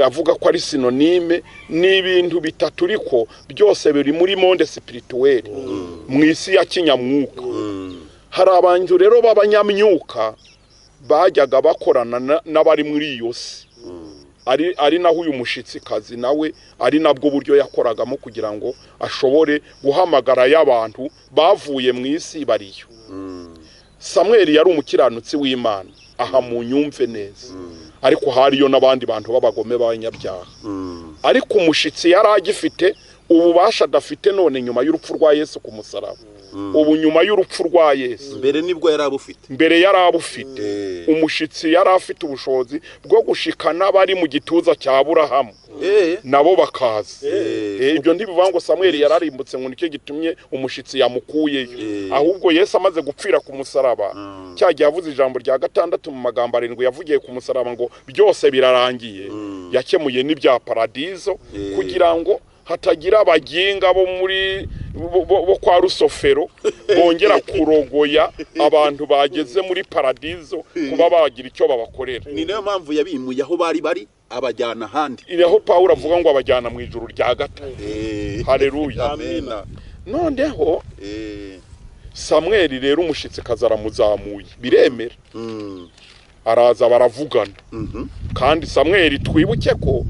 avuga ko ari synonyme. Ni ibintu bitatu ariko byose biri muri monde spirituel, mu isi ya kinyamwuka. Hari abantu rero b'abanyamyuka bajyaga bakorana n'abari muri iyo si, ari naho uyu mushitsikazi nawe ari nabwo buryo yakoragamo kugira ngo ashobore guhamagara y'abantu bavuye mu isi bariyo. Samweli yari umukiranutsi w'Imana, aha mu nyumve neza, ariko hariyo n'abandi bantu b'abagome b'abanyabyaha. Ariko umushitsi yari agifite ububasha adafite none nyuma y'urupfu rwa Yesu ku musaraba. Ubu nyuma y'urupfu rwa Yesu, mbere nibwo yari abufite, mbere yari abufite. Umushitsi yari afite ubushobozi bwo gushikana bari mu gituza cya Burahamu, nabo bakaza. Ibyo ntibivuga ngo Samweli yararimbutse ngo nicyo gitumye umushitsi yamukuyeyo. Ahubwo Yesu amaze gupfira ku musaraba, cya gihe avuze ijambo rya gatandatu mu magambo arindwi yavugiye ku musaraba ngo byose birarangiye, yakemuye n'ibya paradizo, kugira ngo hatagira abaginga bo muri bo kwa Rusofero bongera kurogoya abantu bageze muri paradizo kuba bagira icyo babakorera. Ni nayo mpamvu yabimuye aho bari bari abajyana ahandi. Aho Pawulo avuga ngo abajyana mu ijuru rya gatatu. Haleluya. Amina. Noneho Samweli rero umushitsi kazaramuzamuye biremera, araza baravugana. Kandi Samweli twibuke ko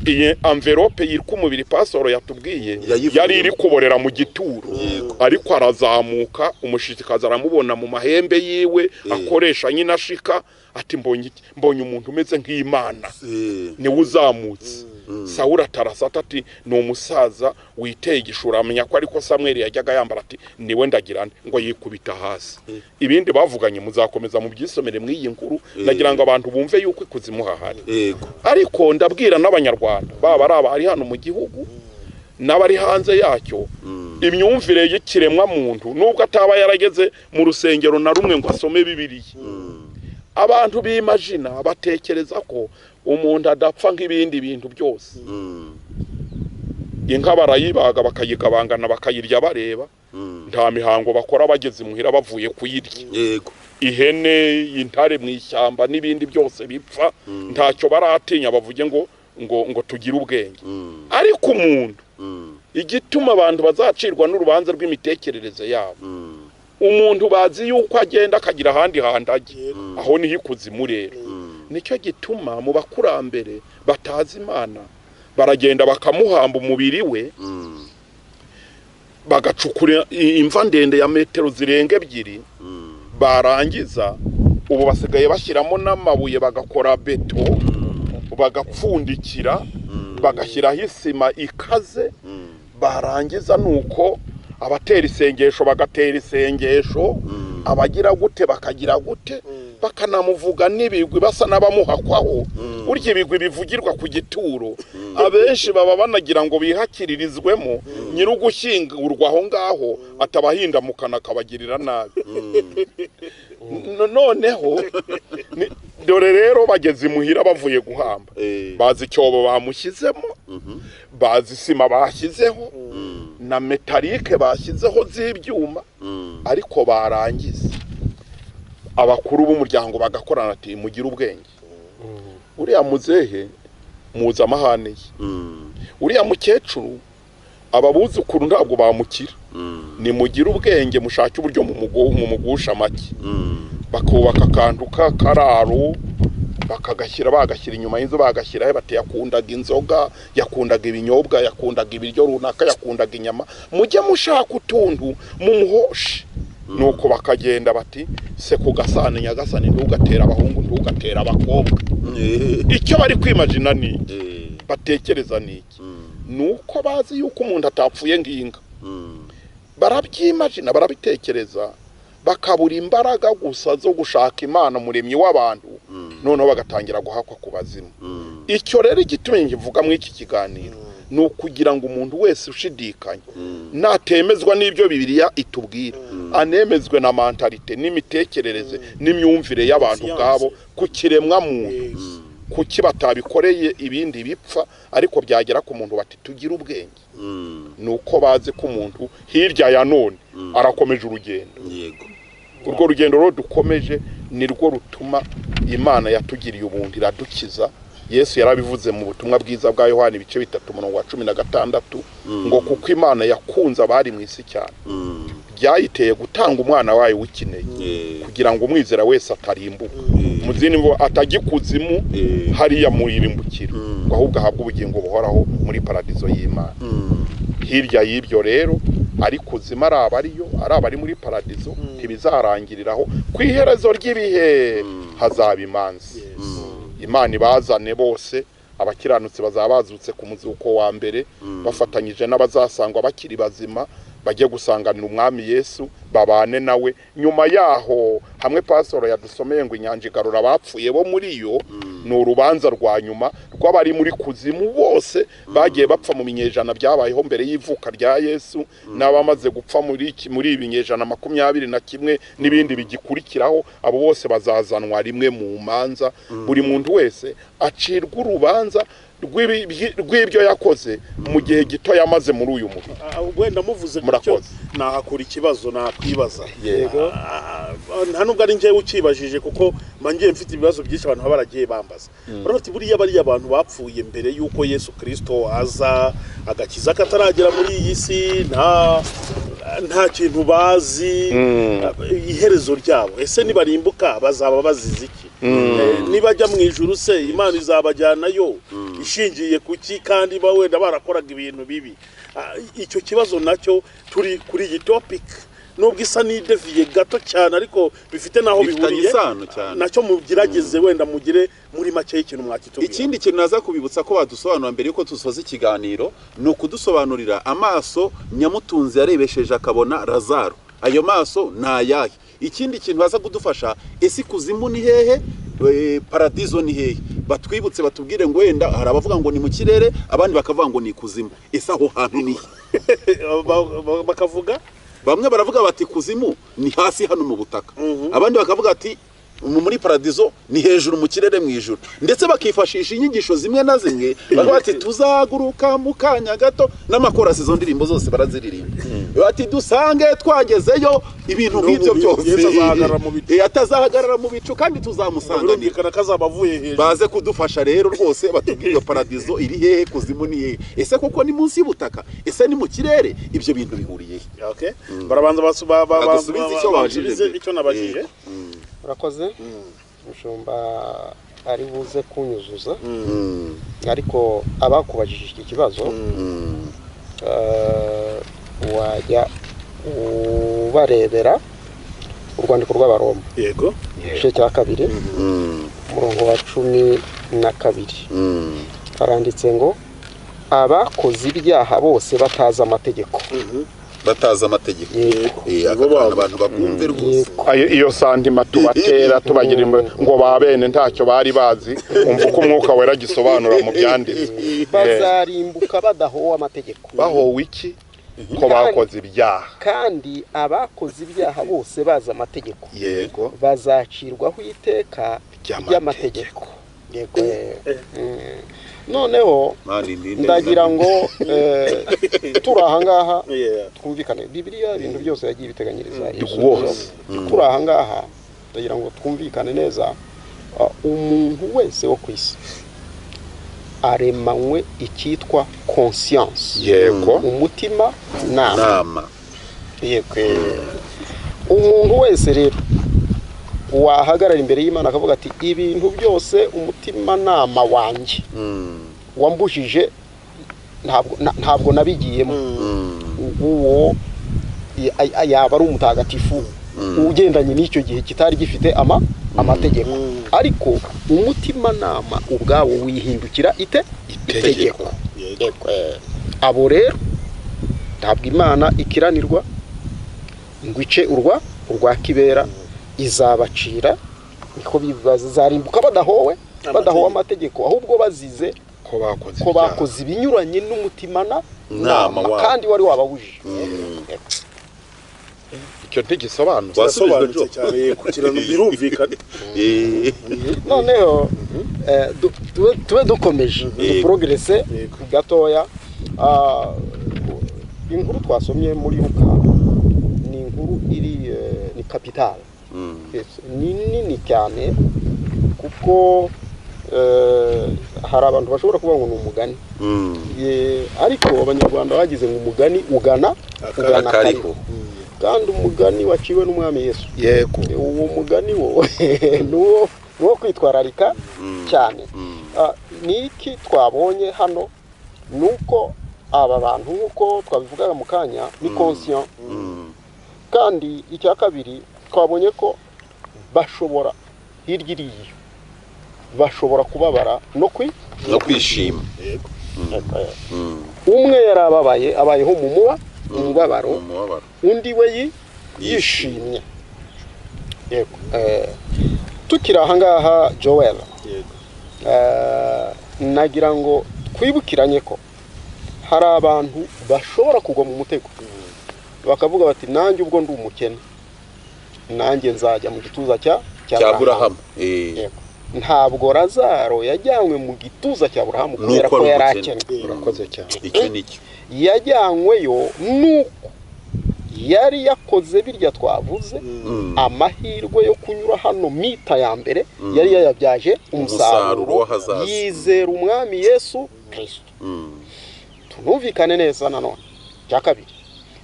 iyi envelope yitwa umubiri pasoro yatubwiye yari iri kuborera mu gituro, ariko arazamuka umushitsikazi aramubona mu mahembe yiwe akoresha nyina ashika ati mbonye umuntu umeze nk'Imana niwe uzamutse. Sawuli atarasata ati ni umusaza witeye igishura, amenya ko ariko Samweli yajyaga yambara, ati niwe ndagira ngo yikubita hasi. Ibindi bavuganye muzakomeza mu byisomere mw'iyi nkuru, nagira ngo abantu bumve yuko ikuzimu hahari. Ariko ndabwira n'abanyarwanda baba ari abari hano mu gihugu n'abari hanze yacyo, imyumvire y'ikiremwa muntu nubwo ataba yarageze mu rusengero na rumwe ngo asome Bibiliya, abantu b'imagina batekereza ko umuntu adapfa nk'ibindi bintu byose. Inka barayibaga bakayigabangana bakayirya bareba, nta mihango bakora bageze imuhira bavuye kuyirya. Ihene, intare mu ishyamba n'ibindi byose bipfa ntacyo baratinya bavuge ngo ngo ngo tugire ubwenge. Ariko umuntu, igituma abantu bazacirwa n'urubanza rw'imitekerereze yabo, umuntu bazi yuko agenda akagira ahandi hantu ajya, aho niho ikuzimu rero. Nicyo gituma mu bakurambere batazi Imana baragenda bakamuhamba umubiri we, bagacukura imva ndende ya metero zirenga 2, barangiza ubu basigaye bashyiramo n'amabuye bagakora beto, bagapfundikira, bagashyiraho isima ikaze, barangiza nuko abatera isengesho bagatera isengesho, abagira gute bakagira gute, bakanamuvuga n'ibigwi basa n'abamuhakwaho. Burya ibigwi bivugirwa ku gituro abenshi baba banagira ngo bihakiririzwemo, nyir'ugushyingurwa aho ngaho atabahinda mukana akabagirira nabi. Noneho dore rero bageze imuhira bavuye guhamba, bazi icyobo bamushyizemo, bazi isima bashyizeho na metalike bashyizeho z'ibyuma, ariko barangiza abakuru b'umuryango bagakorana ati mugire ubwenge, uriya muzehe muza amahane ye, uriya mukecuru ababuzukuru ntabwo bamukira, nimugire ubwenge mushake uburyo mumugusha make. Bakubaka akantu k'akararo Bakagashyira, bagashyira inyuma y'inzu, bagashyira bati yakundaga inzoga, yakundaga ibinyobwa, yakundaga ibiryo runaka, yakundaga inyama, mujye mushaka utuntu mumuhoshe. Nuko bakagenda bati se ku gasani, nyagasani, ntugatera abahungu, ntugatera abakobwa. Icyo bari kwimagina ni iki, batekereza ni iki? Nuko bazi yuko umuntu atapfuye nginga, barabyimagina, barabitekereza, bakabura imbaraga gusa zo gushaka Imana umuremyi w'abantu, noneho bagatangira guhakwa ku bazimu. Icyo rero igitumye nkivuga muri iki kiganiro ni ukugira ngo umuntu wese ushidikanya, natemezwa n'ibyo Bibiliya itubwira, anemezwe na mentalité n'imitekerereze n'imyumvire y'abantu ubwabo ku kiremwa muntu. Kuki batabikoreye ibindi bipfa, ariko byagera ku muntu bati tugire ubwenge? Ni uko bazi ko umuntu hirya ya none arakomeje urugendo. Urwo rugendo rero dukomeje ni rwo rutuma Imana yatugiriye ubuntu, iradukiza. Yesu yarabivuze mu butumwa bwiza bwa Yohani ibice 3 umurongo wa 16, ngo kuko Imana yakunze abari mu isi cyane, byayiteye gutanga umwana wayo w'ikinege, kugira ngo umwizera wese atarimbuka mu zindi ngo atajya ikuzimu hariya mu irimbukiro, ngo ahubwo ahabwe ubugingo buhoraho muri paradizo y'Imana. Hirya y'ibyo rero, ari kuzimu, ari abariyo, ari abari muri paradizo, ntibizarangiriraho. Ku iherezo ry'ibihe hazaba imanza, Imana ibazane bose. Abakiranutsi bazaba bazutse ku muzuko wa mbere, bafatanyije n'abazasangwa bakiri bazima, bajye gusanganira umwami Yesu, babane nawe. Nyuma yaho, hamwe pasoro yadusomeye ngo inyanja igarura abapfuye bo muri yo, ni urubanza rwa nyuma rw'abari muri kuzimu bose bagiye bapfa mu binyejana byabayeho mbere y'ivuka rya Yesu, n'abamaze gupfa muri ibi binyejana 21 n'ibindi bigikurikiraho. Abo bose bazazanwa rimwe mu manza, buri muntu wese acirwa urubanza rw'ibyo yakoze mu gihe gito yamaze muri uyu mubiri. Wenda muvuze gutyo nahakura ikibazo nakwibaza. Nta nubwo ari njyewe ukibajije, kuko mba mfite ibibazo byinshi abantu baba baragiye bambaza. Baravuga buriya bariya abantu bapfuye mbere y'uko Yesu Kristo aza, agakiza kataragera muri iyi si, nta kintu bazi iherezo ryabo. Ese nibarimbuka bazaba bazize iki? Nibajya mu ijuru se Imana izabajyanayo ishingiye kuki, kandi ba wenda barakoraga ibintu bibi? Icyo kibazo nacyo turi kuri iyi topic, nubwo isa n'ideviye gato cyane, ariko bifite naho bihuriye nacyo, mugerageze wenda mugire muri make y'ikintu mwakitubwira. Ikindi kintu naza kubibutsa ko badusobanura mbere yuko dusoza ikiganiro, ni ukudusobanurira amaso Nyamutunzi yarebesheje akabona Lazaro, ayo maso ni ayahe? Ikindi kintu baza kudufasha, ese ikuzimu ni hehe, paradizo ni hehe? Batwibutse, batubwire ngo wenda hari abavuga ngo ni mu kirere, abandi bakavuga ngo ni ikuzimu, ese aho hantu ni Bakavuga bamwe baravuga bati kuzimu ni hasi hano mu butaka, abandi bakavuga ati muri paradizo ni hejuru mu kirere mu ijuru, ndetse bakifashisha inyigisho zimwe na zimwe bakavuga ati tuzaguruka mu kanya gato, n'amakorasi izo ndirimbo zose baraziririmba, bati dusange twagezeyo, ibintu nk'ibyo byose. Atazahagarara mu bicu kandi tuzamusanganira, baze kudufasha rero rwose batubwire iyo paradizo iri hehe, kuzimu ni hehe, ese koko ni munsi y'ubutaka, ese ni mu kirere, ibyo bintu bihuriye he? Barabanza basubize icyo nabajije. Urakoze mushumba, ari buze kunyuzuza, ariko abakubajije iki kibazo wajya ubarebera urwandiko rw'Abaroma, yego, igice cya 2 umurongo wa 12, haranditse ngo abakoze ibyaha bose batazi amategeko. Batazi amategeko, abantu bakumve rwose iyo santima tubatera tubagira ngo ba bene ntacyo bari bazi. Umva uko umwuka wera gisobanura mu byanditswe, bazarimbuka badahowe amategeko. Bahowe iki? Ko bakoze ibyaha. Kandi abakoze ibyaha bose bazi amategeko, yego, bazacirwaho iteka ry'amategeko. Yego. Noneho ndagira ngo turi ahangaha twumvikane, Bibiliya ibintu byose yagiye ibiteganyiriza rwose. Turi ahangaha ndagira ngo twumvikane neza, umuntu wese wo ku isi aremanywe icyitwa conscience, yego, umutima nama. Yego, umuntu wese rero Wahagarara imbere y'Imana akavuga ati ibintu byose umutimanama wanjye wambujije ntabwo nabigiyemo, uwo yaba ari umutagatifu ugendanye n'icyo gihe kitari gifite amategeko. Ariko umutimanama ubwawo wihindukira itegeko. Abo rero ntabwo Imana ikiranirwa ngo ice urwa kibera, izabacira niko bizarimbuka badahowe amategeko, ahubwo bazize ko bakoze ibinyuranye n'umutimana nama kandi wari wababujije. Icyo ntigisobanutse cyane kugira ngo birumvikane. Noneho tube dukomeje duprogresse gatoya. Inkuru twasomye muri Luka ni inkuru iri ni capital, ni nini cyane, kuko hari abantu bashobora kuvuga ngo ni umugani, ariko Abanyarwanda bagize ngo umugani ugana akariho, kandi umugani waciwe n'Umwami Yesu. Yego, uwo mugani wo nuwo kwitwararika cyane. Niki twabonye hano nuko aba bantu nkuko twabivugaga mu kanya ni conscient, kandi icya kabiri twabonye ko bashobora hirya iriyo bashobora kubabara no kwishima. Umwe yarababaye abayeho mu mubabaro, undi we yishimye. Yego, tukiri aha ngaha Joel, nagira ngo twibukiranye ko hari abantu bashobora kugwa mu mutego bakavuga bati nanjye ubwo ndi umukene, nanjye nzajya mu gituza cya Aburahamu. Ntabwo Lazaro yajyanywe mu gituza cya Aburahamu kubera ko yari akennye. Urakoze cyane. Icyo nicyo yajyanyweyo nuko yari yakoze birya twavuze, amahirwe yo kunyura hano mita ya mbere yari yayabyaje umusaruro, yizera Umwami Yesu Kristo. Tunumvikane neza nanone. Cya kabiri,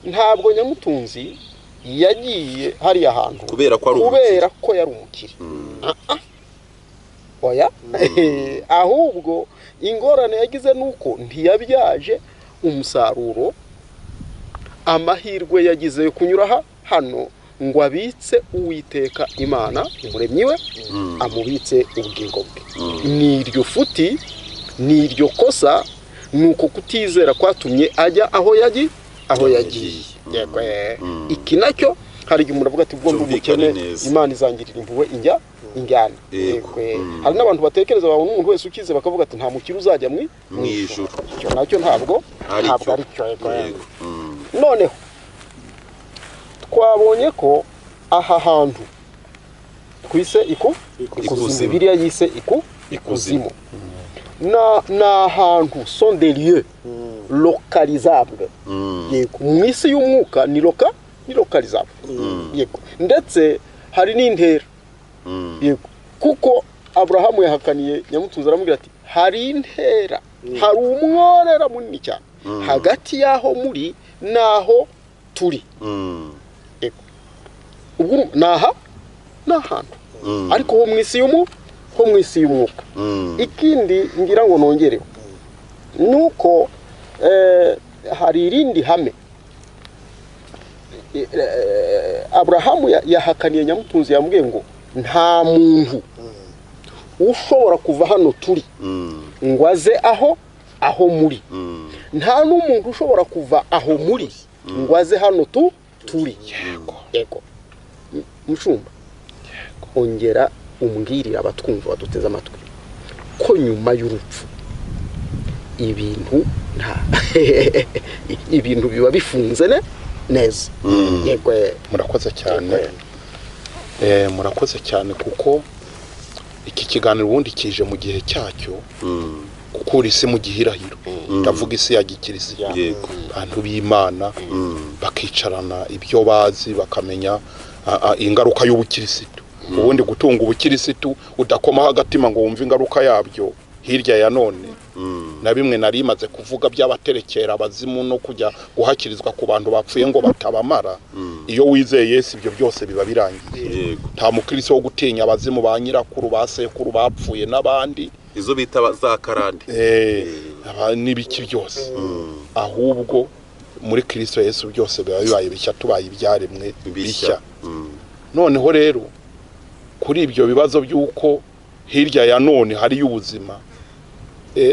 ntabwo Nyamutunzi yagiye hariya hantu kubera ko yari umukire. Oya, ahubwo ingorane yagize nuko ntiyabyaje umusaruro amahirwe yagize yo kunyura hano ngo abitse Uwiteka Imana umuremyi we, amubitse ubugingo bwe. Ni iryo futi, ni iryo kosa, nuko kutizera kwatumye ajya aho yagiye. Iki nacyo hari igihe umuntu avuga ati ubwo ndi umukene Imana izangirira impuhwe injyana. Hari n'abantu batekereza babona umuntu wese ukize bakavuga ati nta mukire uzajya mu ijuru. Icyo nacyo ntabwo ari cyo. Noneho twabonye ko aha hantu twise ikuzimu, Bibiliya yise ikuzimu, ni ahantu sont des lieux localisables. Yego, mu isi y'umwuka ni localisable. Yego, ndetse hari n'intera. Yego, kuko Aburahamu yahakaniye Nyamutunzi aramubwira ati hari intera, hari umworera munini cyane hagati y'aho muri n'aho turi. Yego, ubwo naha n'ahantu, ariko ho mu isi y'umwuka. Ikindi ngira ngo nongereho nuko hari irindi hame Aburahamu yahakaniye Nyamutunzi, yambwiye ngo nta muntu ushobora kuva hano turi ngo aze aho muri, nta n'umuntu ushobora kuva aho muri ngo aze hano turi. Yego, mushumba, ongera umbwirira abatwumva baduteze amatwi ko nyuma y'urupfu ibintu ibintu biba bifunze neza. Yego, murakoze cyane. Murakoze cyane kuko iki kiganiro ubundi kije mu gihe cyacyo, gukura isi mu gihirahiro, ndavuga isi ya gikirisitu, abantu b'Imana bakicarana ibyo bazi bakamenya ingaruka y'ubukirisitu. Ubundi gutunga ubukirisitu udakomaho agatima ngo wumve ingaruka yabyo Hirya ya none na bimwe nari maze kuvuga by'abaterekera abazimu no kujya guhakirizwa ku bantu bapfuye ngo batabamara. Iyo wizeye Yesu ibyo byose biba birangiye. Nta mukristo wo gutinya abazimu ba nyirakuru ba sekuru bapfuye n'abandi, izo bita za karande n'ibiki byose. Ahubwo muri Kristo Yesu byose biba bibaye bishya, tubaye ibyaremwe bishya. Noneho rero kuri ibyo bibazo by'uko hirya ya none hari y'ubuzima,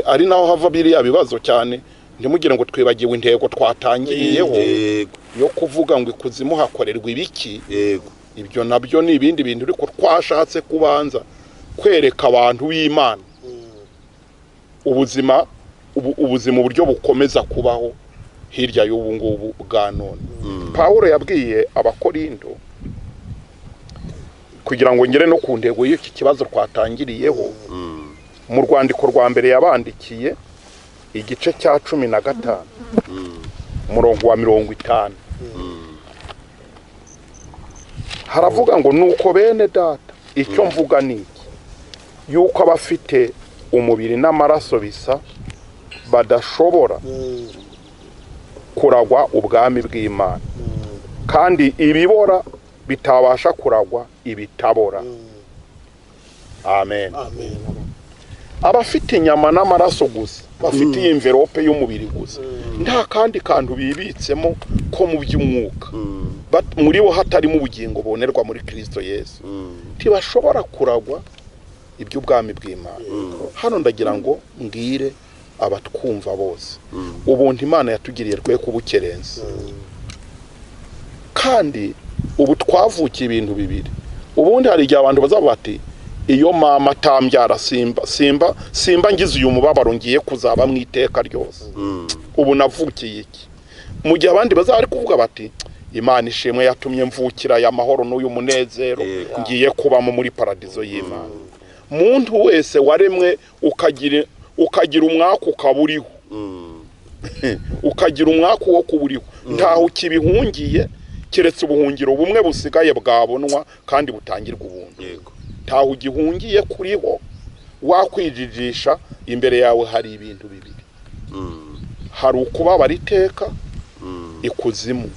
ari naho hava biriya bibazo cyane. Ntimugire ngo twibagiwe intego twatangiriyeho yo kuvuga ngo ikuzimu hakorerwa ibiki. Ibyo nabyo ni ibindi bintu, ariko twashatse kubanza kwereka abantu b'Imana ubuzima ubuzima uburyo bukomeza kubaho hirya y'ubu ngubu bwa none. Pawulo yabwiye Abakorindo, kugira ngo ngere no ku ntego y'iki kibazo twatangiriyeho, mu rwandiko rwa mbere yabandikiye igice cya 15 umurongo wa 50, haravuga ngo nuko bene data icyo mvuga ni iki, yuko abafite umubiri n'amaraso bisa badashobora kuragwa ubwami bw'Imana, kandi ibibora bitabasha kuragwa ibitabora. Amen. Abafite inyama n'amaraso gusa, bafite iyi envelope y'umubiri gusa, nta kandi kantu bibitsemo ko mu by'umwuka, muri bo hatarimo ubugingo bonerwa muri Kristo Yesu, ntibashobora kuragwa iby'ubwami bw'Imana. Hano ndagira ngo mbwire abatwumva bose, ubuntu Imana yatugiriye rwe kubukerenza. Kandi ubu twavukiye ibintu bibiri. Ubundi hari igihe abantu bazaba bati iyo mama atambyara simba simba simba ngize uyu mubabaro ngiye kuzaba mu iteka ryose, ubu navukiye iki? Mu gihe abandi bazaba ari kuvuga bati Imana ishimwe yatumye mvukira aya mahoro n'uyu munezero, ngiye kubamo muri paradizo y'Imana. Muntu wese waremwe ukagira umwaka ukaburiho, ukagira umwaka wo kuburiho, ntaho ukibihungiye keretse ubuhungiro bumwe busigaye bwabonwa kandi butangirwa ubuntu. Ntaho ugihungiye kuriho, wakwijijisha imbere yawe hari ibintu bibiri. Hari ukubabara iteka ikuzimu,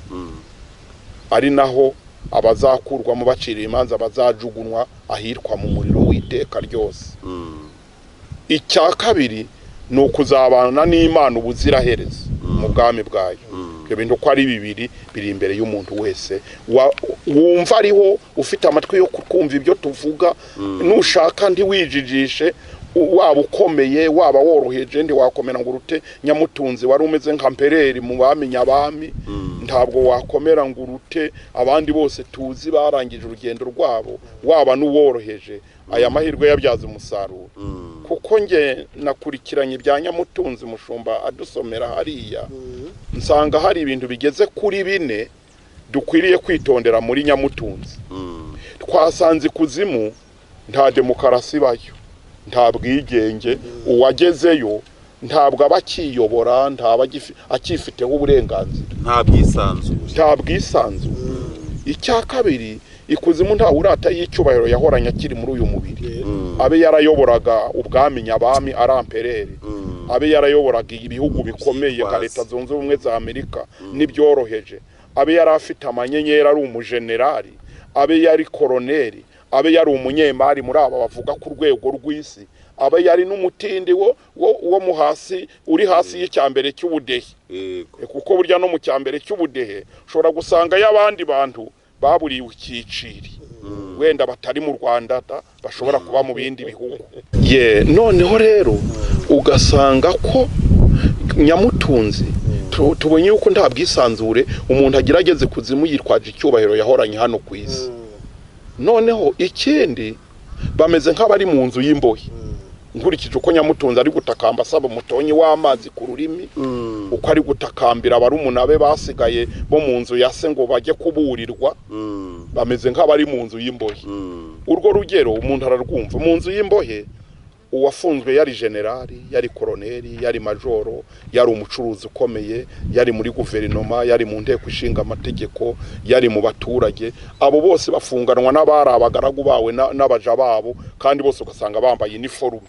ari naho abazakurwamo bacira imanza bazajugunwa ahirwa mu muriro w'iteka ryose. Icya kabiri ni ukuzabana n'Imana ubuziraherezo mu bwami bwayo. Ibyo bintu uko ari bibiri biri imbere y'umuntu wese wumva ariho, ufite amatwi yo kumva ibyo tuvuga. Nushaka ntiwijijishe, waba ukomeye waba woroheje, ntiwakomera ngo urute Nyamutunzi wari umeze nka mpereri mu bamenya abami, ntabwo wakomera ngo urute abandi bose tuzi barangije urugendo rwabo, waba n'uworoheje. Aya mahirwe yabyaza umusaruro. Kuko nge nakurikiranye ibya Nyamutunzi mushumba adusomera hariya, nsanga hari ibintu bigeze kuri 4 dukwiriye kwitondera muri Nyamutunzi. Twasanze ikuzimu nta demokarasi bayo, nta bwigenge, uwagezeyo ntabwo aba akiyobora, ntaba akifiteho uburenganzira, nta bwisanzure. Icya kabiri, ikuzimu nta urata y'icyubahiro yahoranye akiri muri uyu mubiri. Abe yarayoboraga ubwami nyabami ari ampereri, abe yarayoboraga ibihugu bikomeye nka Leta Zunze Ubumwe za Amerika n'ibyoroheje, abe yari afite amanyenyeri ari umujenerali, abe yari koroneri, abe yari umunyemari muri aba bavuga ku rwego rw'isi, abe yari n'umutindi wo mu hasi uri hasi y'icyambere cy'ubudehe. Kuko burya no mu cyambere cy'ubudehe ushobora gusanga y'abandi bantu baburiwe icyiciri, wenda batari mu Rwanda, bashobora kuba mu bindi bihugu. Noneho rero ugasanga ko Nyamutunzi tubonye yuko nta bwisanzure umuntu agerageze kuzimu yitwaje icyubahiro yahoranye hano ku isi. Noneho ikindi, bameze nk'abari mu nzu y'imbohe. Nkurikije uko Nyamutunzi ari gutakamba asaba umutonyi w'amazi ku rurimi, uko ari gutakambira abarumuna be basigaye bo mu nzu ya se ngo bajye kuburirwa, bameze nk'abari mu nzu y'imbohe. Urwo rugero umuntu ararwumva. Mu nzu y'imbohe uwafunzwe yari generali, yari koroneri, yari majoro, yari umucuruzi ukomeye, yari muri guverinoma, yari mu nteko ishinga amategeko, yari mu baturage. Abo bose bafunganwa n'abari abagaragu bawe n'abaja babo, kandi bose ugasanga bambaye iniforume.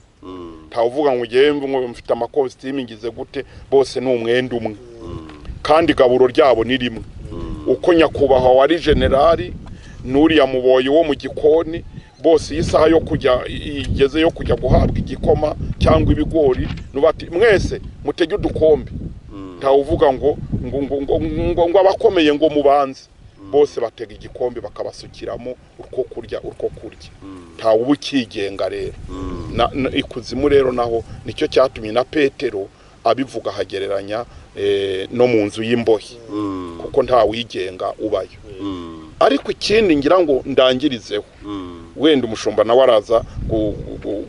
Ntawuvuga ngo ngewe ngo mfite amakositimu ngize gute, bose ni umwenda umwe kandi igaburo ryabo ni rimwe. Uko nyakubahwa wari generali n'uriya muboyi wo mu gikoni, bose iyi saha yo kujya igeze yo kujya guhabwa igikoma cyangwa ibigori, nubati mwese mutege udukombe. Ntawuvuga ngo ngo ngo ngo ngo ngo abakomeye ngo mubanze, bose batega igikombe bakabasukiramo urwo kurya. Ntawuba ukigenga rero. Ikuzimu rero naho nicyo cyatumye na Petero abivuga ahagereranya no mu nzu y'imbohe, kuko nta wigenga ubayo. Ariko ikindi ngira ngo ndangirizeho, wenda umushumba nawe araza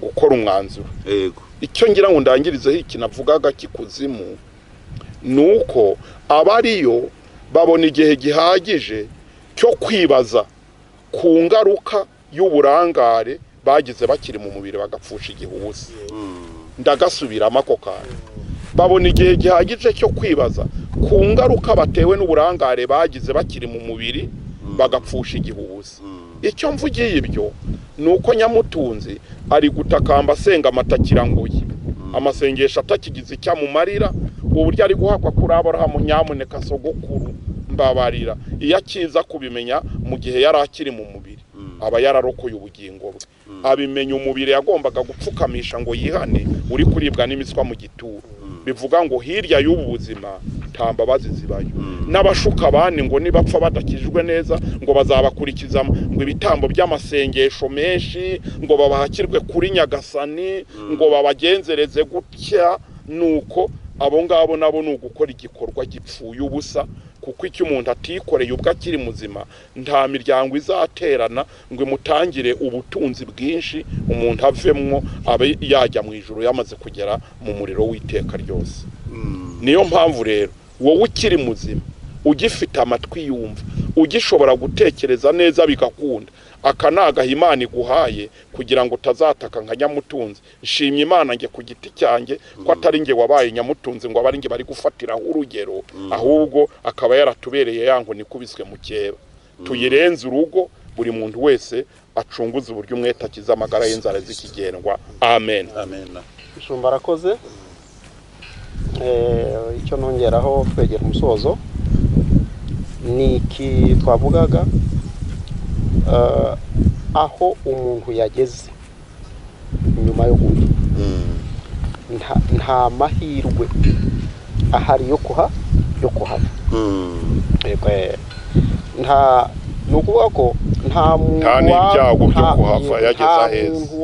gukora umwanzuro. Yego. Icyo ngira ngo ndangirizeho iki navugaga kikuzimu, nuko abariyo babona igihe gihagije cyo kwibaza ku ngaruka y'uburangare bagize bakiri mu mubiri bagapfusha igihe ubusa. Ndagasubiramo ako kantu. Babona igihe gihagije cyo kwibaza ku ngaruka batewe n'uburangare bagize bakiri mu mubiri bagapfusha igihe ubusa. Icyo mvugiye ibyo nuko Nyamutunzi ari gutakamba asenga amatakirangoyi, amasengesho atakigize icyamumarira, uburyo ari guhakwa kuri Aburahamu, nyamuneka sogokuru mbabarira. Iyo akiza kubimenya mu gihe yari akiri mu mubiri aba yararokoye ubugingo bwe. Abimenya umubiri yagombaga gupfukamisha ngo yihane uri kuribwa n'imiswa mu gituro. Bivuga ngo hirya y'ubu buzima nta mbabazi zibayo. N'abashuka abandi ngo nibapfa badakijwe neza ngo bazabakurikiza ngo ibitambo by'amasengesho menshi, ngo babahakirwe kuri Nyagasani, ngo babagenzereze gutya. Nuko abo ngabo nabo ni ugukora igikorwa gipfuye ubusa, kuko icyo umuntu atikoreye ubwo akiri muzima nta miryango izaterana ngo imutangire ubutunzi bwinshi umuntu avemwo abe yajya mu ijuru yamaze kugera mu muriro w'iteka ryose. Niyo mpamvu rero wowe ukiri muzima, ugifite amatwi yumva, ugishobora gutekereza neza bigakunda, aka ni agaha Imana iguhaye kugira ngo utazataka nka Nyamutunzi. Nshimye Imana nge ku giti cyanjye ko atari nge wabaye Nyamutunzi ngo abe ari nge bari gufatiraho urugero, ahubwo akaba yaratubereye ya nkoni ikubiswe mu keba. Tuyirenze urugo, buri muntu wese acunguze uburyo umwete akiza amagara y'inzara z'ikigendwa. Amen. Amen. Mushumba arakoze. Icyo nongeraho twegera umusozo ni iki twavugaga, aho umuntu yageze nyuma yo gupfa nta mahirwe ahari yo kuhava. Nta ni ukuvuga ko nta muntu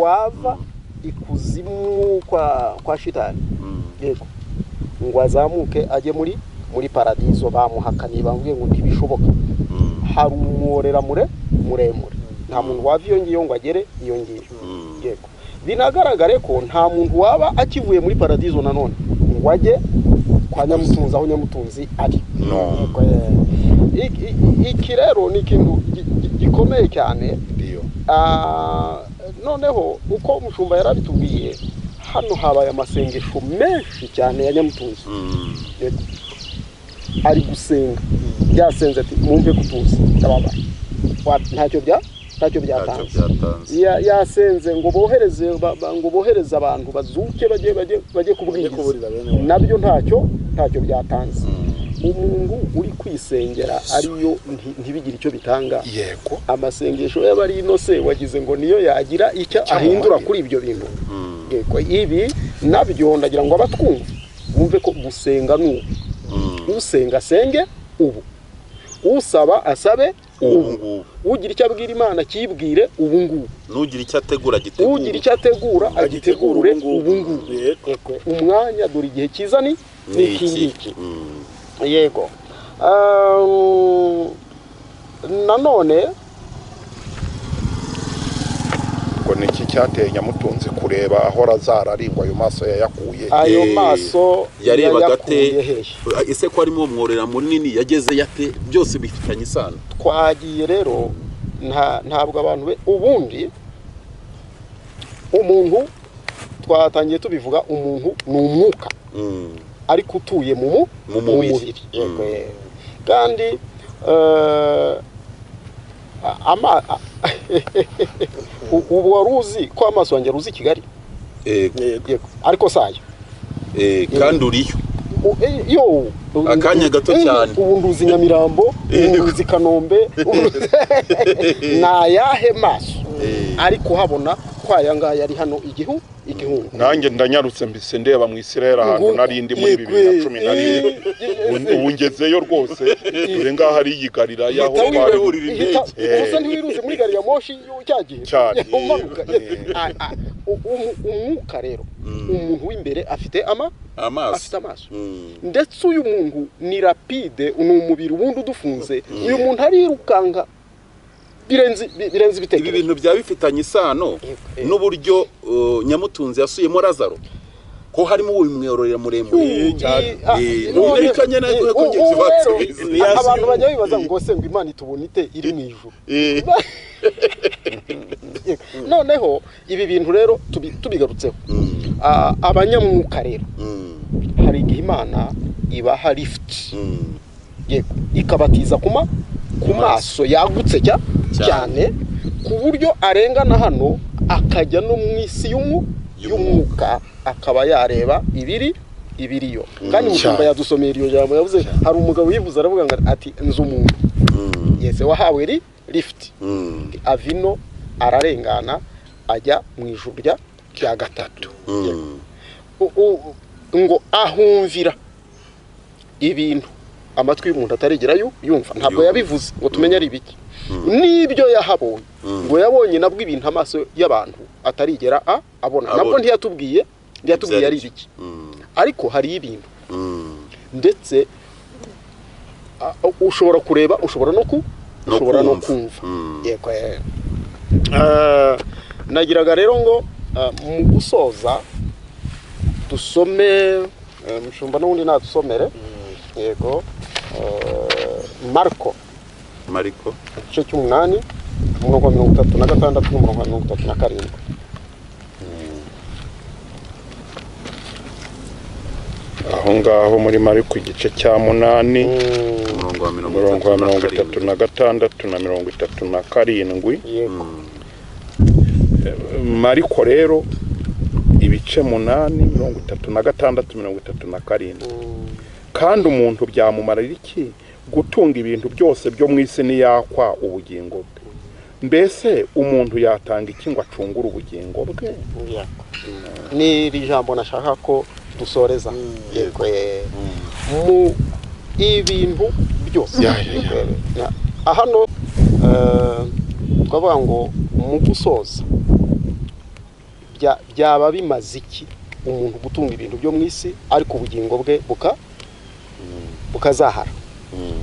wava ikuzimu kwa shitani, yego, ngo azamuke ajye muri paradizo. Bamuhakaniye bamubwiye ngo ntibishoboka, hari umworera muremure, nta muntu wava iyo ngiyo ngo agere iyo ngiyo. Yego, binagaragare ko nta muntu waba akivuye muri paradizo nanone ngo ajye kwa Nyamutunzi aho Nyamutunzi ari. Iki rero ni ikintu gikomeye cyane. Noneho uko umushumba yarabitubwiye, hano habaye amasengesho menshi cyane ya Nyamutunzi. Ari gusenga, yasenze ati mumve kutuza ndababaye, ntacyo byatanze. Yasenze ngo bohereze ngo bohereze abantu bazuke bajye kubwiriza, nabyo ntacyo byatanze. Umuntu uri kwisengera ariyo ntibigire icyo bitanga. Yego, amasengesho y'abari inose wagize ngo niyo yagira icyo ahindura kuri ibyo bintu. Yego, ibi nabyo ndagira ngo abatwumve bumve ko gusenga ni ubu, usenga asenge ubu, usaba asabe ubu, ugira icyo abwira Imana kibwire ubu ngubu, nugira icyo ategura agitegure, ugira icyo ategura agitegure ubu ngubu. Umwanya dore igihe cyiza ni iki ngiki. Yego. Nanone ngo niki cyateye Nyamutunzi kureba aho azararigwa ayo maso yayakuye? Ayo maso yarebaga ate? Ese ko arimo mworera munini yageze yate? Byose bifitanye isano. Twagiye rero ntabwo abantu ubundi umuntu twatangiye tubivuga, umuntu ni umwuka ariko utuye mu mubiri. Kandi ubu wari uzi ko amaso yanjye aruzi Kigali? Yego, ariko sayo kandi uriyo yo akanya gato cyane. Ubu nduzi Nyamirambo, ubu nduzi Kanombe, ni ayahe maso ariko habona ko aya ngaya ari hano igihungu. Nanjye ndanyarutse mbise ndeba mu Isiraheli ahantu nari ndi muri 2011, ubu ngezeyo rwose, dore ngaho ari iyi Galilaya aho twari wurira indege. Gusa ntiwiruze muri gari ya moshi cya gihe cyane. Umwuka rero umuntu w'imbere afite amaso, ndetse uyu muntu ni rapide, ni umubiri ubundi udufunze, uyu muntu arirukanka birenze ibitekerezo. Ibi bintu byaba bifitanye isano n'uburyo Nyamutunzi yasuyemo Lazaro, ko harimo uwimwororera muremure cyane. Abantu bajya bibaza ngo se ngo Imana itubona ite iri mu ijuru. Noneho ibi bintu rero tubigarutseho, abanyamwuka rero hari igihe Imana ibaha lift, yego, ikabatiza ku maso yagutse cyane, ku buryo arengana hano akajya no mu isi y'umwuka, akaba yareba ibiriyo. Kandi mushumba yadusomera iyo jambo, yavuze hari umugabo yivuze aravuga ngo ati nzi umuntu yese wahawe lift, avino ararengana ajya mu ijuru rya gatatu, ngo ahumvira ibintu amatwi y'umuntu atarigera yumva. Ntabwo yabivuze ngo tumenye ari ibiki, n'ibyo yahabonye ngo yabonye nabwo ibintu amaso y'abantu atarigera abona, nabwo ntiyatubwiye ari ibiki, ariko hari ibintu ndetse ushobora kureba, ushobora no kumva. Yego, nagiraga rero ngo mu gusoza dusome, mushumba n'ubundi nadusomere. Yego, Marko igice cy'umunani umurongo wa 36 n'umurongo wa 37. Aho ngaho muri Mariko igice cya 8 umurongo wa 36 na 37. Yego, Mariko rero ibice 8 36 37. Kandi umuntu byamumarira iki gutunga ibintu byose byo mu isi niyakwa ubugingo bwe? Mbese umuntu yatanga iki ngo acungure ubugingo bwe? Ni iri jambo nashaka ko dusoreza. Yego, mu ibintu byose hano twavuga ngo mu gusoza byaba bimaze iki umuntu gutunga ibintu byo mu isi ariko ubugingo bwe bukazahara?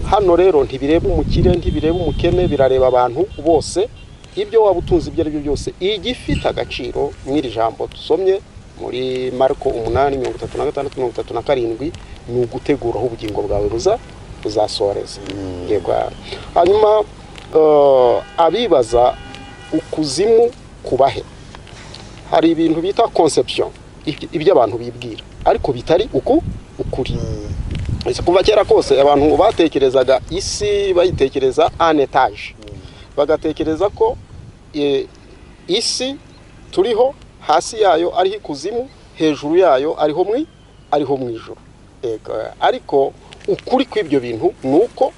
Hano rero ntibireba umukire, ntibireba umukene, birareba abantu bose. Ibyo waba utunze ibyo ari byo byose, igifite agaciro mw'iri jambo dusomye muri Marko 8:36 37 ni ugutegura aho ubugingo bwawe buzasoreza. Yego. Hanyuma abibaza ukuzimu kubahe, hari ibintu bita conception, ibyo abantu bibwira ariko bitari ukuri. Kuva kera kose abantu batekerezaga isi bayitekereza en étage, bagatekereza ko isi turiho hasi yayo ariho ikuzimu, hejuru yayo ariho mu ijuru. Ariko ukuri kw'ibyo bintu nuko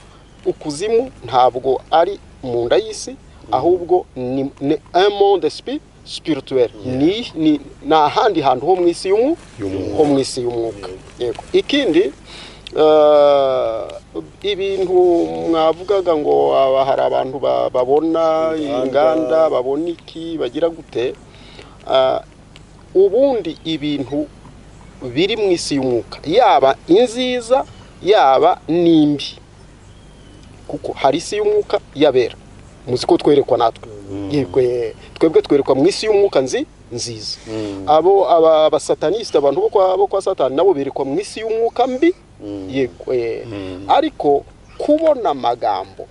ukuzimu ntabwo ari mu nda y'isi, ahubwo ni un monde spirituel, ni ahandi hantu ho mu isi y'umwuka. Yego. Ikindi ibintu mwavugaga ngo hari abantu babona inganda, babona iki, bagira gute, ubundi ibintu biri mu isi y'umwuka yaba inziza yaba nimbi, kuko hari isi y'umwuka yabera muzi ko twerekwa natwe. Yego, twebwe twerekwa mu isi y'umwuka nziza. Abo abasataniste, abantu bo kwa Satani nabo berekwa mu isi y'umwuka mbi. Yego, ariko kubona amagambo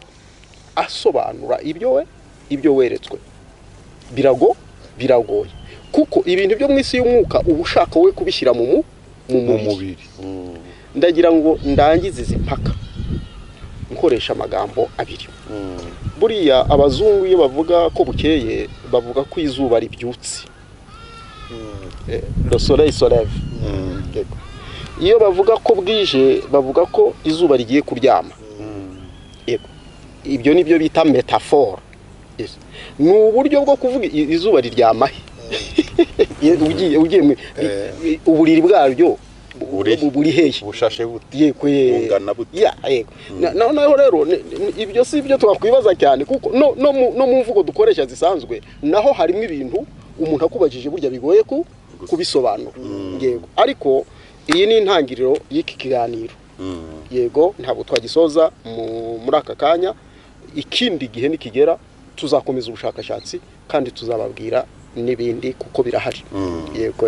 asobanura ibyo weretswe biragoye, kuko ibintu byo mu isi y'umwuka uba ushaka we kubishyira mu mubiri. Ndagira ngo ndangize izi mpaka nkoresha amagambo abiri. Buriya abazungu iyo bavuga ko bukeye bavuga ko izuba ribyutse. Le soleil se lève. Yego. Iyo bavuga ko bwije, bavuga ko izuba rigiye kuryama. Yego. Ibyo nibyo bita métaphore. Yes. Ni uburyo bwo kuvuga izuba riryama he. Ugiye uburiri bwaryo buri hehe, bushashe bute, yego, bungana bute. Ya, yego. Noneho rero ibyo si ibyo twakwibaza cyane, kuko no mu mvugo dukoresha zisanzwe naho harimo ibintu umuntu akubajije burya bigoye kubisobanura. Yego. Ariko iyi ni intangiriro y'iki kiganiro. Yego, ntabwo twagisoza muri aka kanya. Ikindi gihe nikigera tuzakomeza ubushakashatsi kandi tuzababwira n'ibindi kuko birahari. Yego.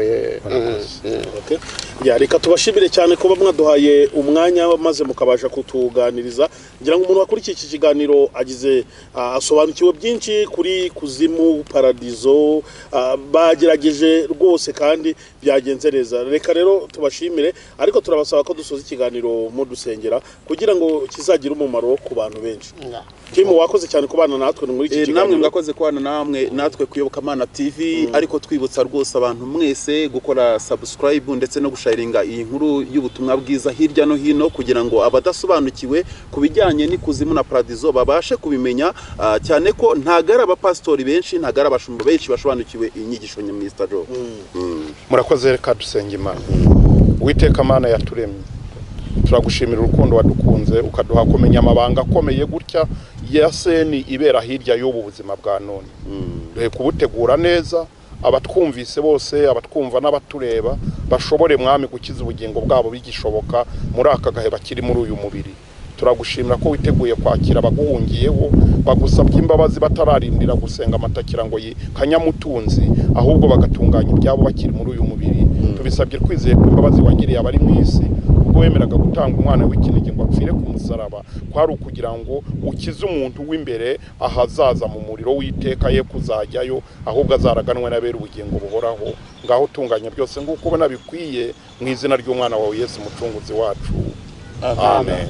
Okay. Ya, reka tubashimire cyane kuba mwaduhaye umwanya maze mukabasha kutuganiriza. Ngira ngo umuntu wakurikiye iki kiganiro agize asobanukiwe byinshi kuri kuzimu, paradizo, bagerageje rwose kandi byagenze neza. Reka rero tubashimire, ariko turabasaba ko dusoza ikiganiro mudusengera kugira ngo kizagire umumaro ku bantu benshi. Timu, wakoze cyane kubana natwe muri iki kiganiro. Namwe mwakoze kubana namwe natwe kuyoboka Mana TV, ariko twibutsa rwose abantu mwese gukora subscribe ndetse no gusharinga iyi nkuru y'ubutumwa bwiza hirya no hino, kugira ngo abadasobanukiwe ku bijyanye n'ikuzimu na paradizo babashe kubimenya, cyane ko ntagara abapasitori benshi, ntagara abashumba benshi basobanukiwe inyigisho Mr. Joe. Murakoze. Reka dusenge Imana. Uwiteka Mana yaturemye, turagushimira urukundo wadukunze, ukaduha kumenya amabanga akomeye gutya ya seni ibera hirya y'ubu buzima bwa none. Duhe kubutegura neza, abatwumvise bose, abatwumva n'abatureba bashobore Mwami gukiza ubugingo bwabo bigishoboka muri aka gahe bakiri muri uyu mubiri. Turagushimira ko witeguye kwakira abaguhungiyeho bagusabye imbabazi batararindira gusenga amatakira ngo kanyamutunzi, ahubwo bagatunganya ibyabo bakiri muri uyu mubiri. Tubisabye twizeye ko imbabazi wagiriye abari mu isi ubwo wemeraga gutanga umwana w'ikinege ngo apfire ku musaraba, kwari ukugira ngo ukize umuntu w'imbere ahazaza mu muriro w'iteka ye kuzajyayo, ahubwo azaraganwe n'abera ubugingo buhoraho. Ngaho utunganya byose nguko ubona bikwiye, mu izina ry'umwana wawe Yesu Umucunguzi wacu. Amen. Amen.